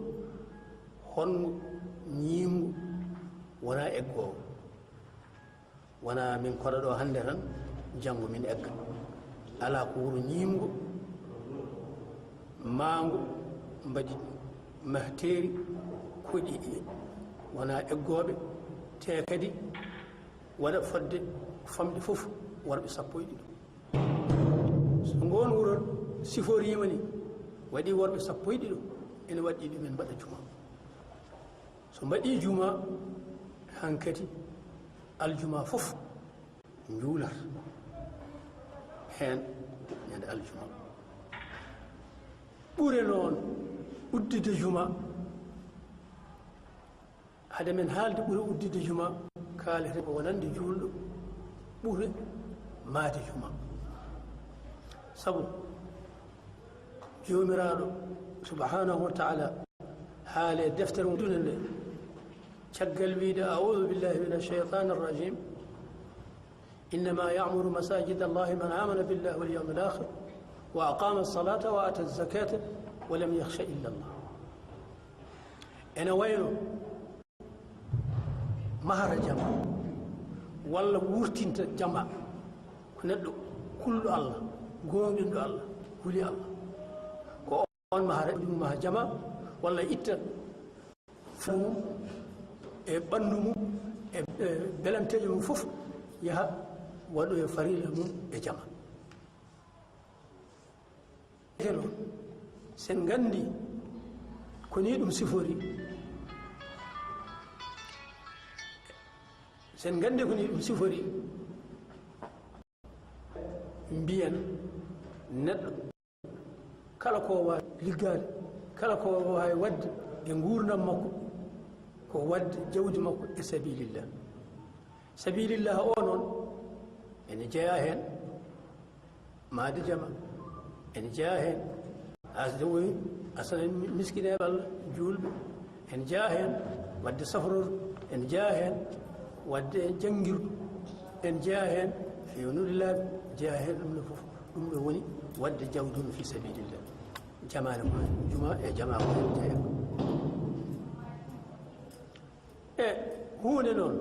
honngo, ñiimngo, wonaa eggoowo. Wonaa min koɗa ɗo hannde tan, janngo min egga. Alaa, ko wuro ñiimngo, maango, mbaɗi mahteeri, koɗi, wonaa eggooɓe, te kadi waɗa fodde famɗi fof worɓe sappo e ɗiɗo. So ngoon wuro siforiima ni, waɗi worɓe sappo e ɗiɗo, ene waɗɗi ɗumen mbaɗa juma. So mbaɗi juma, hankadi aljuma fof njuulat heen ñande aljuma. Ɓure noon udditde juma, hade men haalde ɓure udditde juma, kaalete ko wonande juulɗo ɓure maadi juma. Sabu Joomiraaɗo subhanahu wa taala haale deftere mum dunde nde, caggal wiide, "A'udhu billahi minash shaytanir rajim. Innama ya'muru masajida Allahi man amana billahi wal yawmil akhir wa aqama as-salata wa ata az-zakata wa lam yakhsha illa Allah." Ene wayno mahara jama, walla wurtinta jama, ko neɗɗo kulɗo Allah, gooŋɗinɗo Allah, huli Allah. Ko on mahara, ɗum maha jama, walla itta fuu mum e ɓanndu mum e, e belanteejo mum fof, yaha waɗoya farilla mum e jama. Keno, sen nganndi ko ni ɗum sifori, sen nganndi ko ni ɗum sifori, mbiyen neɗɗo kala ko waawi liggaade, kala ko waawi waɗde e nguurndam makko, ko waɗde jawdi makko e sabilillah. Sabilillah o noon ene jeyaa heen maadi jama, ene jeyaa heen asde woy asana miskineeɓe Allah, juulɓe, ene jeyaa heen waɗde safror, ene jeyaa heen waɗde janngirdu, ene jeyaa heen fewnude laabi, jeyaa heen ɗum ɗo fof. Ɗum ɗo woni waɗde jawdun fi sabilillah. Jamaane ko juma e jama ko jeyaa. E huunde noon,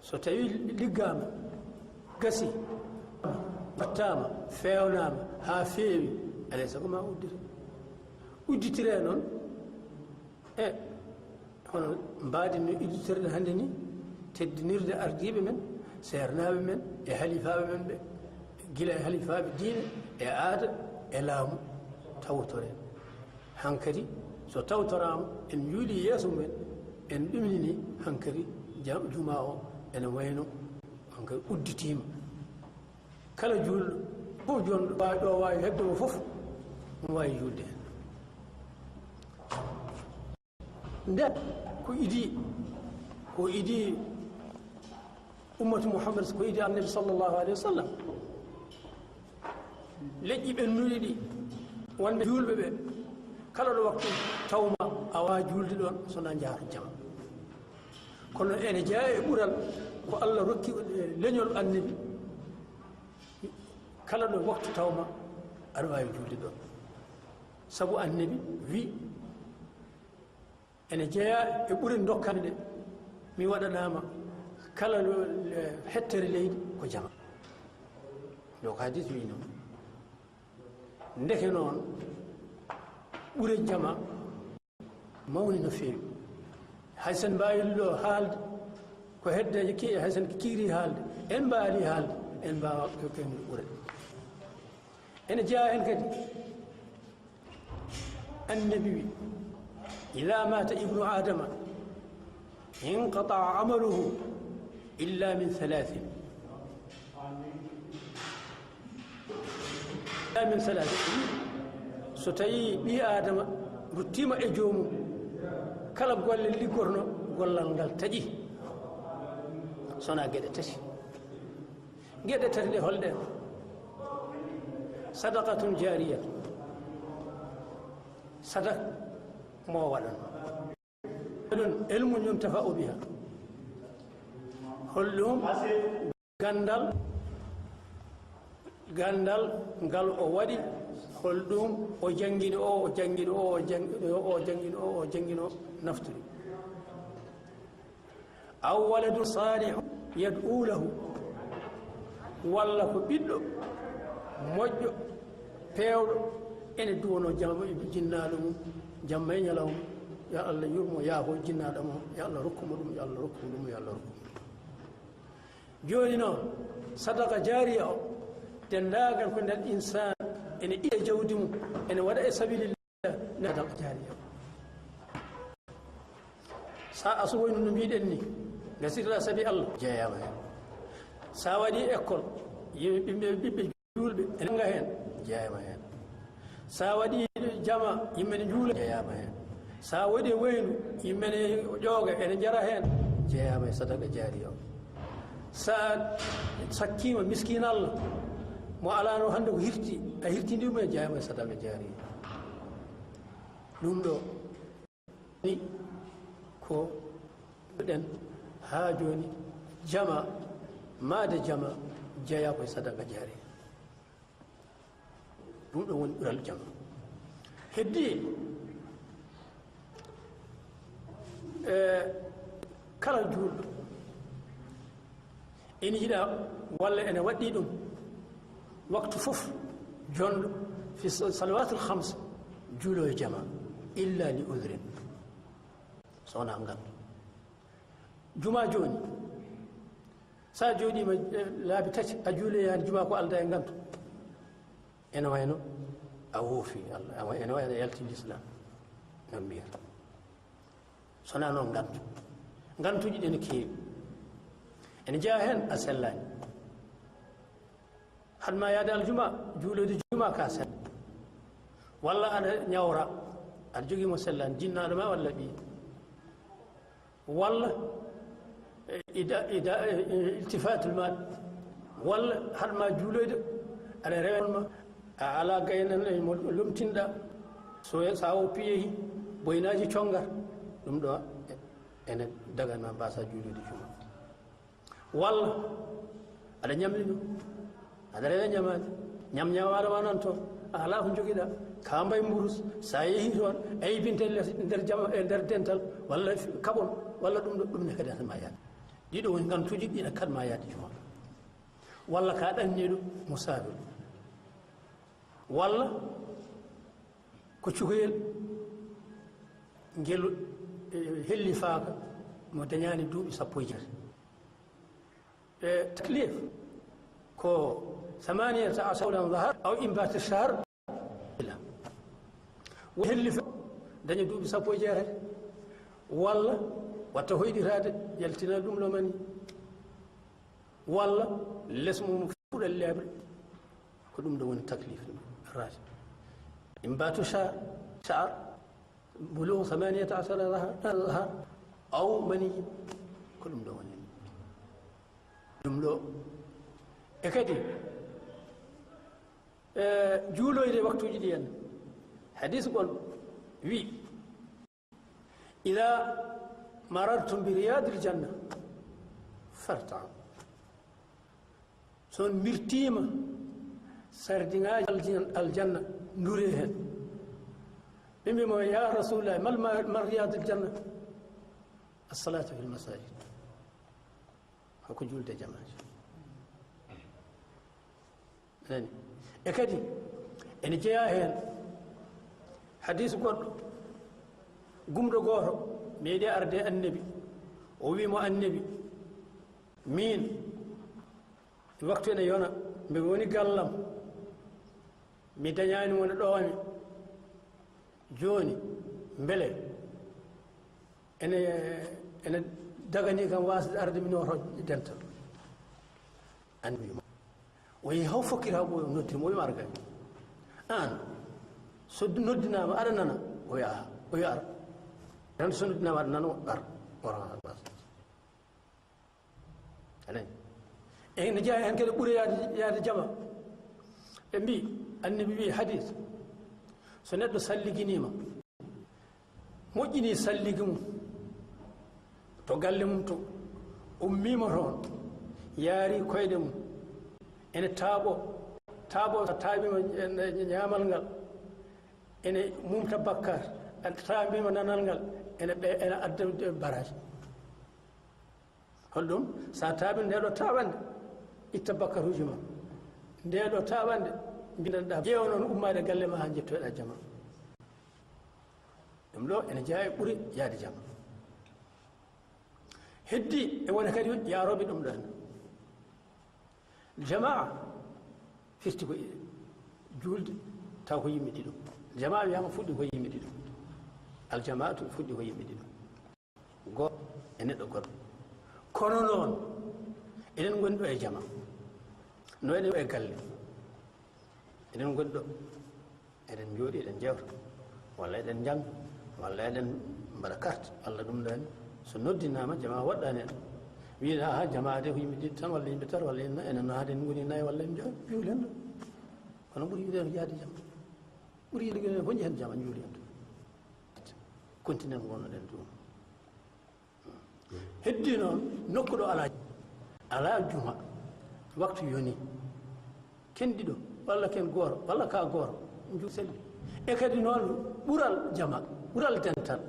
so tawi liggaama, gasi, wattaama, feewnaama haa feewi, alay sago ma uddite. Udditire noon, e hono mbaadi no udditire hannde ni, teddinirde ardiiɓe men, seernaaɓe men, e halifaaɓe men ɓe, gila e halifaaɓe diine, e aada, e laamu, tawtore. Hankadi, so tawtoraama, en njuuli yeeso mumen, en ɗumini ni, hankadi, jam-, juma o ene wayno, hankadi udditiima. Kala juulɗo, fof jonɗo, waawi ɗo, waawi heɓde mo fof, omo waawi juulde heen. Nde ko idii, ko idii ummatu Muhammad, ko idii Annabi sallallahu alayhi wa sallam, leƴƴi ɓennuɗi ɗi, wonɓe juulɓe ɓe, kala ɗo waktu tawma a waawaa juulde ɗoon, so na njaar jam. Kono ene jeyaa e ɓural ko Allah rokki, e leñol Annabi, kala ɗo waktu tawma aɗa waawi juulde ɗoon. Sabu Annabi wi, ene jeyaa e ɓure dokkande ɗe, mi waɗanaama kala lo-, le-, hettere leydi ko jama. Ɗo ko hadis wi noon. Ndeke noon, ɓure jama mawni no feewi. Hay sen mbaawi ɗo haalde, ko hedde ki-, hay sen kiiri haalde, en mbaali haalde, en mbaawa ko ken ɓure. Ene jeyaa heen kadi, Annabi wi, "Idaa maata ibnu Aadama inqataa amaluhu illa min salaasin." Min salaati, so tawii ɓii Aadama ruttiima e joomum, kala golle liggorno, gollal ngal taƴi, so wonaa geɗe tati. Geɗe tati ɗe holɗen? Sadaqatun jaariyatun, sadak mo waɗan. Ɗum ilmun yuntafa'u biha. Holɗum? Ganndal, ganndal ngal o waɗi, holɗum o janngini o, o janngini o, o janngini o, o janngini o, o janngini o, naftiri. Aw waladun salihun yad'u lahu, walla ko ɓiɗɗo moƴƴo, peewɗo, ene duwono jam-, jinnaaɗo mum, jamma e ñalawma, yo Allah yurmo, yaafo jinnaaɗo mo, yo Allah rokku mo ɗum, yo Allah rokku mo ɗum, yo Allah rokku mo ɗum. Jooni noon, sadaqa jaariya o, denndaangal ko nden insaan ene itta jawdi mum, ene waɗa e sabilillah, ne sadaqa jaariya o. Sa asu wayno no mbiɗen ni, gasirɗa sabi Allah, jeeyama heen. Sa waɗi école, yimɓe, ɓiɓɓe, ɓiɓɓe juulɓe ene njannga heen, jeeyama heen. Sa waɗi jama, yimɓe ne njuula, jeeyama heen. Sa waɗi waynu, yimɓe ne ƴooga, ene njara heen, jeeyama e sadaqa jaariya o. Sa sakkima miskin Allah, mo alano hannde ko hirti, a hirtini ɗum e, jeeyama e sadaqa jaariya. Ɗum ɗo ni ko ɗen haa jooni, jama, maade jama jeeya ko e sadaqa jaariya. Ɗum ɗo woni ɓural jama. Heddi, e, kala juulɗo ene yiɗa walla ene waɗɗi ɗum waktu fof, jonɗo fi sa-, salawatul khams, juulo e jama, illa li udhrin, so wonaa ngantu. Juma jooni, sa jooɗiima, eh, laabi tati, a juuloyaani juma ko alda e ngantu, ene wayno a woofi Allah, a wa-, ene wayno a yalti l'islam, no mbiyata. So wonaa noon ngantu. Ngantuuji ɗi ene keewi. Ene jeyaa heen a sellaani. Haɗ ma yahde aljuma, juuloyde juma ka sella. Walla aɗa ñawra, aɗa jogii mo sellaani, jinnaaɗo ma walla ɓiy. Walla, eh, ida, ida, eh, iltifatul mal. Walla haɗ ma juuloyde, aɗa rewa ma, a alaa gaynanɗo mo lomtinɗa. So, sa woppi yehi, boynaaji congar, ɗum ɗo, e-, ene dagan ma mbasa juuloyde juma. Walla aɗa ñamli ɗum, aɗa rewa ñamaade, ñam ñawaade ma noon toon, a alaa ko njogiɗa, ka mbay mburus, sa yehi toon, aybinte les nder jama, e nder dental, walla kaɓon, walla ɗum ɗo, ɗum ne kadi haɗ ma yaade. Ɗiɗo woni ngantuuji ɗi ene kaɗ ma yaade juma. Walla ka ɗanniiɗo musaafir. Walla ko cukalel ngel, eh, hellifaaka mo dañaani duuɓi sappo e jeetati. E taklif ko ثمانية عشر يوما ظهر أو إنبات الشهر. Ila. Wo hellifa daña duuɓi sappo e jeetati. Walla watta hoyɗitaade, yaltina ɗum ɗo mani. Walla les mum fuɗal leeɓre. Ko ɗum ɗo woni taklif ɗum. Raji. Imbatu sha-, sha'ar. Bulugu ثمانية عشر ظهر، ظهر، أو مني. Ko ɗum ɗo woni. Ɗum ɗo. E kadi, e, juuloyde waktuuji ɗi en. Hadis gon wi, إذا مررتم برياض الجنة فارتعوا. So on mirtiima sardiŋaaji aljan-, aljanna, ndure heen. Ɓe mbi mo, "Ya Rasulullah, mal ma-, mal riyadul janna?" As-salatu fil masajid. Hoko julde jamaaji. Nani? E kadi, ene jeyaa heen hadis goɗɗo, gumɗo gooto, meeɗi arde Annabi. O wi mo, "Annabi, miin, waktu ene yona, mbe woni gallam, mi dañaani mo no ɗoomi. Jooni, mbele ene, ene daganii kam waasde arde mi nooto dental?" Annabi wi mo, o yehi haw fokkita, o noddi mo, o wi mo, "Ar gay." Aan, so noddinaama, aɗa nana? O wiya, "Aha." O wiya, "Ar." Tan so noddinaama, aɗa nana, o ar. O ar. Anen. E no jeyaa heen kadi ɓure yaade, yaade jama. Ɓe mbii, Annabi wii hadis, so neɗɗo salliginiima, moƴƴini salligi mum to galle mum to, ummiima toon, yaari koyɗe mum, ene taaɓo, taaɓo, so taaɓiima ñaamal ngal, ene mumta bakkaat, taaɓiima nanal ngal, ene ɓe-, ene adda baraaji. Hol ɗum? So a taaɓi ndee ɗoo taaɓannde, itta bakkatuuji ma. Ndee ɗoo taaɓannde, mbindanɗaa, ƴeewa noon ummaade galle ma haa njettoyɗaa jama. Ɗum ɗo ene jeyaa e ɓure yaade jama. Heddii e wona kadi yaarooɓe ɗum ɗon. Jamaa firti ko juulde taw ko yimɓe ɗiɗo. Jamaa wiyaama fuɗɗi ko yimɓe ɗiɗo. Aljamaatu fuɗɗi ko yimɓe ɗiɗo. Gooto e neɗɗo goɗɗo. Kono noon, eɗen ngoni ɗo e jama. No eɗen ɗo e galle. Eɗen ngoni ɗo. Eɗen njooɗi, eɗen njewta. Walla eɗen njannga. Walla eɗen mbaɗa carte. Walla ɗum ɗo en. So noddinaama, jama waɗɗaani en. Wiide, "Aha, jama de ko yimɓe ɗiɗi tan, walla yimɓe tato, walla yimɓe nayo. Enen no haade en ngoni nayo, walla en njoyo. Juul hen ɗo." Kono ɓuri yiɗde yaade jama. Ɓuri yiɗde ko nji hen jama, njuuli hen ɗo. Continent ngonnoɗen ɗum. Heddii noon nokku ɗo alaa, alaa juma, waktu yoni, ken ɗiɗo, walla ken gooro, walla ka gooro, nju selli. E kadi noon ɓural jama, ɓural dental,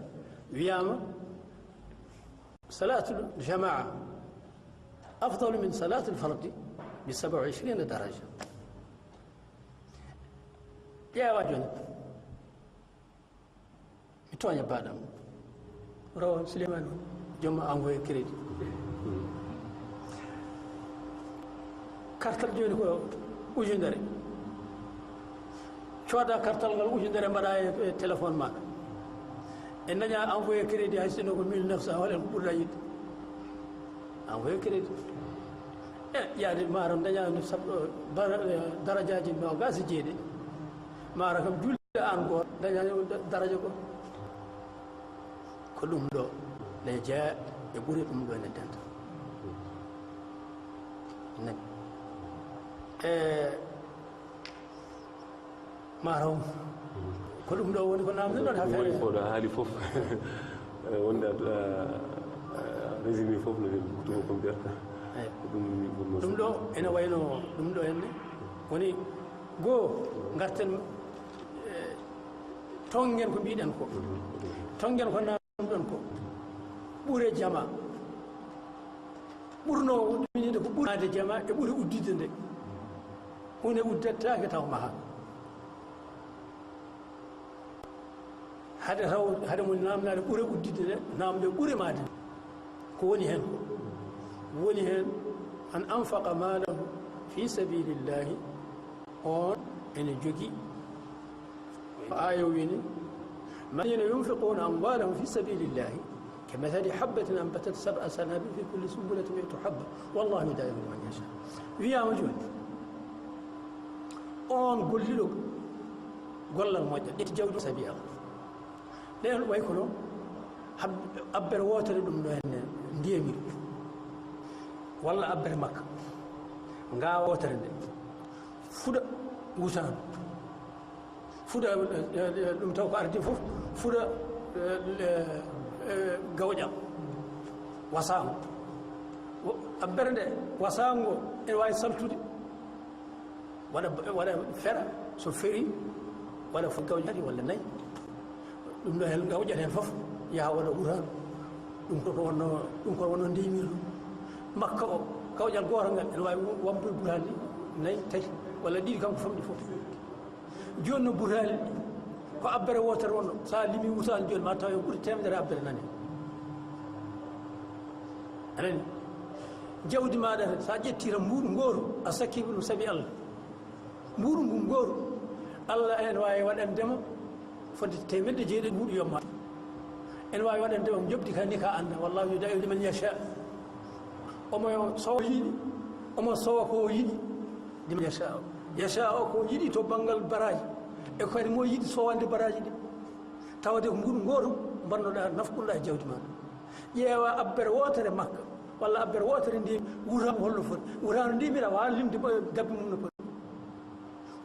wiyaama salaatul jamaa afdalu min salaatul fardi bi saba wa ishrina daraja. Ƴeewa jooni. Mi tooña baaɗam. Rawa Souleymane o, joom envoyé crédit. Kartal jooni ko ujunere. Cooda kartal ngal ujunere mbaɗa e, e téléphone ma. E daña envoyé crédit hay sinno ko mille neuf cents, hol en ko ɓurɗa yiɗde? Envoyé crédit. E, yaade maaram daña no sab-, bara-, e, darajaaji noogaas e jeeɗiɗi. Maara kam juulde aan gooto, dañaani on da-, daraja ko. Ko ɗum ɗo, ne jeya e ɓuri ɗum ɗo ne denta. Ne. E, maara on. Ko ɗum ɗo woni ko naamnde ɗon. Woni affaire ko ɗo haali fof. E, wonde a, a, a résumé fof no, tubakombiyata. Eyi. Ko ɗum woni ɗum ɗo, ene wayno ɗum ɗo henne. Woni goo, ngarten, e, tonngen ko mbiɗen ko. Tonngen ko naamɗon ko. Ɓure jama. Ɓurno ɗuminide ko ɓurnaade jama e ɓure udditde nde. Huunde uddataake taw maha. Hade taw, hade mo naamnaade ɓure udditde nde, naamde ɓure maade. Ko woni heen ko? Woni heen, "Man anfaqa maalahu fi sabilillahi", on ene jogii. Ko aaya o wini, "Alladhina yunfiquna amwalahum fi sabilillahi kamathali habbatin anbatat sab'a sanabil fi kulli sunbulatin mi'atu habba, wallahu yudha'ifu liman yasha." Wiyaama jooni, on golliɗo gollal moƴƴal, ƴetti jawdi sabi Allah. Ɗen way kono hab-, abbere wootere ɗum no henne ndiyamiri. Walla abbere makka. Nga wootere nde. Fuɗa wutaandu. Fuɗa, eh, eh, ɗum taw ko ardi fof. Fuɗa, eh, eh, eh, gawƴam. Wasaango. Wo-, abbere nde wasaango ene waawi saltude. Waɗa, waɗa fera, so feri, waɗa fof gawƴi tati walla nayi. Ɗum ɗo heen gawƴat heen fof, yaha waɗa wuraandu. Ɗum ko, ko wonno, ɗum ko wonno ndeymirɗum. Makka o, gawƴal gootal ngal, ene waawi wambude butaali nayi, tati, walla ɗiɗi kam ko famɗi fof. Jooni no butaali, ko abbere wootere wonno. So a limi wutaali jooni, ma taw yo ɓuri teemedere abbere nane. A nani? Jawdi maaɗa, so a ƴetti tan mbuuɗu ngooru, a sakki ɗum sabi Allah. Mbuuɗu ngu ngooru, Allah ene waawi waɗande ma fodde teemedde jeeɗiɗi mbuuɗu yomma. Ene waawi waɗande ma njoɓdi ka ni ka annda. Wallahu yudha'ifu liman yasha. Omo sowa yiɗi, omo sowa ko o yiɗi. Liman yasha. Yasha o ko yiɗi to banngal baraaji. E ko kadi mo yiɗi sowande baraaji ɗi, tawde ko mbuɗu gooto mbannoɗaa, nafqunɗaa e jawdi maa. Ƴeewa abbere wootere Makka, walla abbere wootere ndiyam, wuraandu holno foti. Wuraandu ndi mbiɗa waawi limde gabbe mum no foti.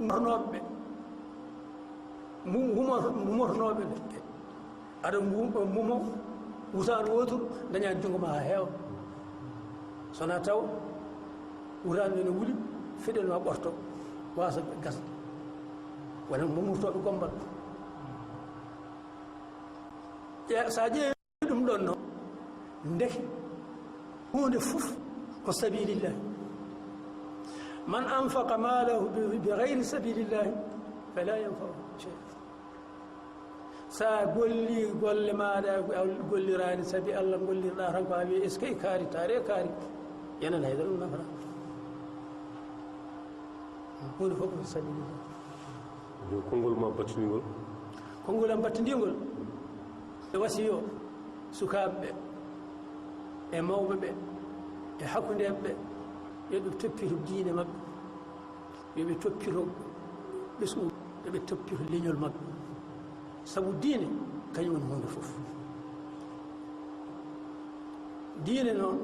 Umornooɓe ɓe, mu-, umor-, umornooɓe ɓe, aɗa mbu-, mbumo wutaandu wooturu, dañaa junngo ma haa heewa. So wonaa taw wuraandu ne wuli, feɗel ma ɓorto, waasa gasde. Wona mo murtooɓe gommbal. Ƴe-, so a ƴeewi ɗum ɗon noon, ndeke huunde fof ko sabilillahi. Man anfaqa maalahu bi, bi gayri sabilillahi fala yanfa'uhu shay'. Sa golli golle maaɗa, a golliraani sabi Allah, gollirɗa tan ko a wiyi, "Eskey kaari, taare kaari." Yenan haydara ɗum nafata. Huunde fof ko sabilillah. Yo konngol ma battiningol. Konngol am battiningol. E wasiyo sukaaɓe ɓe, e mawɓe ɓe, e hakkundeeɓe ɓe, yo ɓe toppito diine maɓɓe. Yo ɓe toppito ɓesngu, yo ɓe toppito leñol maɓɓe. Sabu diine, kañum woni huunde fof. Diine noon,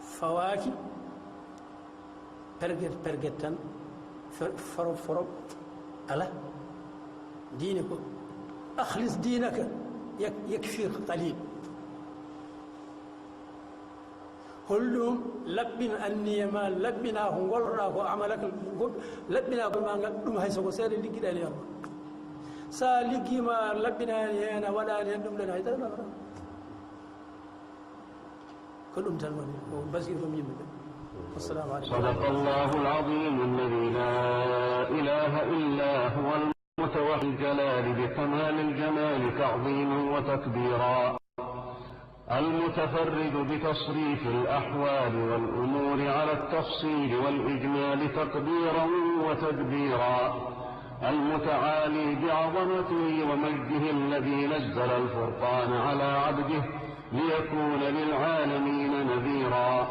fawaaki perget, perget tan, fe-, forob, forob, alaa. Diine ko, "Akhlis diinaka yak-, yakfiika qaliil." Holɗum laɓɓin anniya ma, laɓɓina ko ngolloɗaa ko, amalaka, laɓɓina ko ma ngal, ɗum hay so ko seeɗa liggiɗaa e yeru ma. Sa liggiima laɓɓinaani heen, a waɗaani heen ɗum ɗon, hay dara nafata. Ko ɗum tan woni ko basiiru yimɓe ɓe. Assalamu aleykum. صدق الله العظيم الذي لا إله إلا هو المتوحد الجلال بكمال الجمال تعظيما وتكبيرا. المتفرد بتصريف الأحوال والأمور على التفصيل والإجمال تقديرا وتدبيرا. المتعالي بعظمته ومجده الذي نزل الفرقان على عبده ليكون للعالمين نذيرا.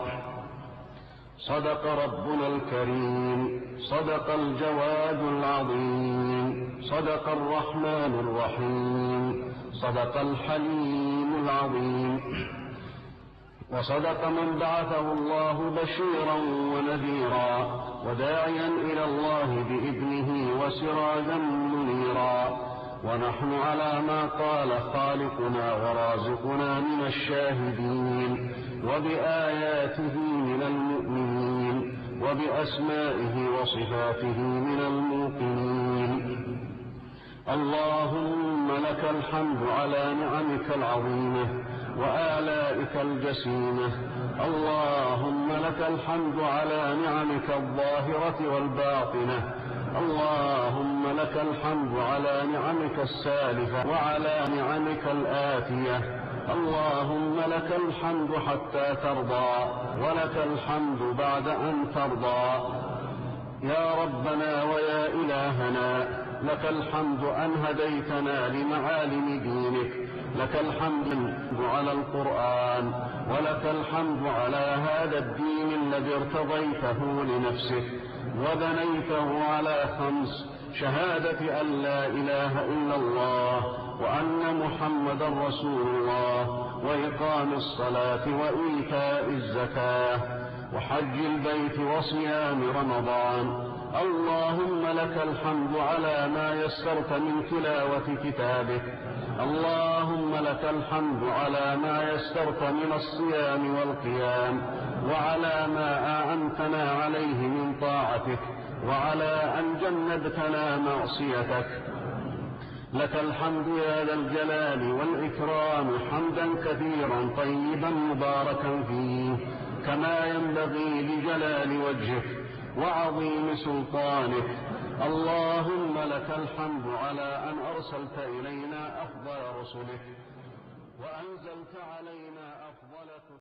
صدق ربنا الكريم، صدق الجواد العظيم، صدق الرحمن الرحيم، صدق الحليم العظيم. وصدق من بعثه الله بشيرا ونذيرا وداعيا إلى الله بإذنه وسراجا منيرا. ونحن على ما قال خالقنا ورازقنا من الشاهدين، وبآياته من المؤمنين، وبأسمائه وصفاته من الموقنين. اللهم لك الحمد على نعمك العظيمة وآلائك الجسيمة. اللهم لك الحمد على نعمك الظاهرة والباطنة. اللهم لك الحمد على نعمك السالفة وعلى نعمك الآتية. اللهم لك الحمد حتى ترضى، ولك الحمد بعد أن ترضى. يا ربنا ويا إلهنا، لك الحمد أن هديتنا لمعالم دينك، لك الحمد على القرآن، ولك الحمد على هذا الدين الذي ارتضيته لنفسك وبنيته على خمس: شهادة أن لا إله إلا الله وأن محمدا رسول الله وإقام الصلاة وإيتاء الزكاة وحج البيت وصيام رمضان. اللهم لك الحمد على ما يسرت من تلاوة كتابك. اللهم لك الحمد على ما يسرت من الصيام والقيام، وعلى ما أعنتنا عليه من طاعتك، وعلى أن جنبتنا معصيتك. لك الحمد يا ذا الجلال والإكرام، حمدا كثيرا طيبا مباركا فيه، كما ينبغي لجلال وجهك وعظيم سلطانك. اللهم لك الحمد على أن أرسلت إلينا أفضل رسلك، وأنزلت علينا أفضل كتبك.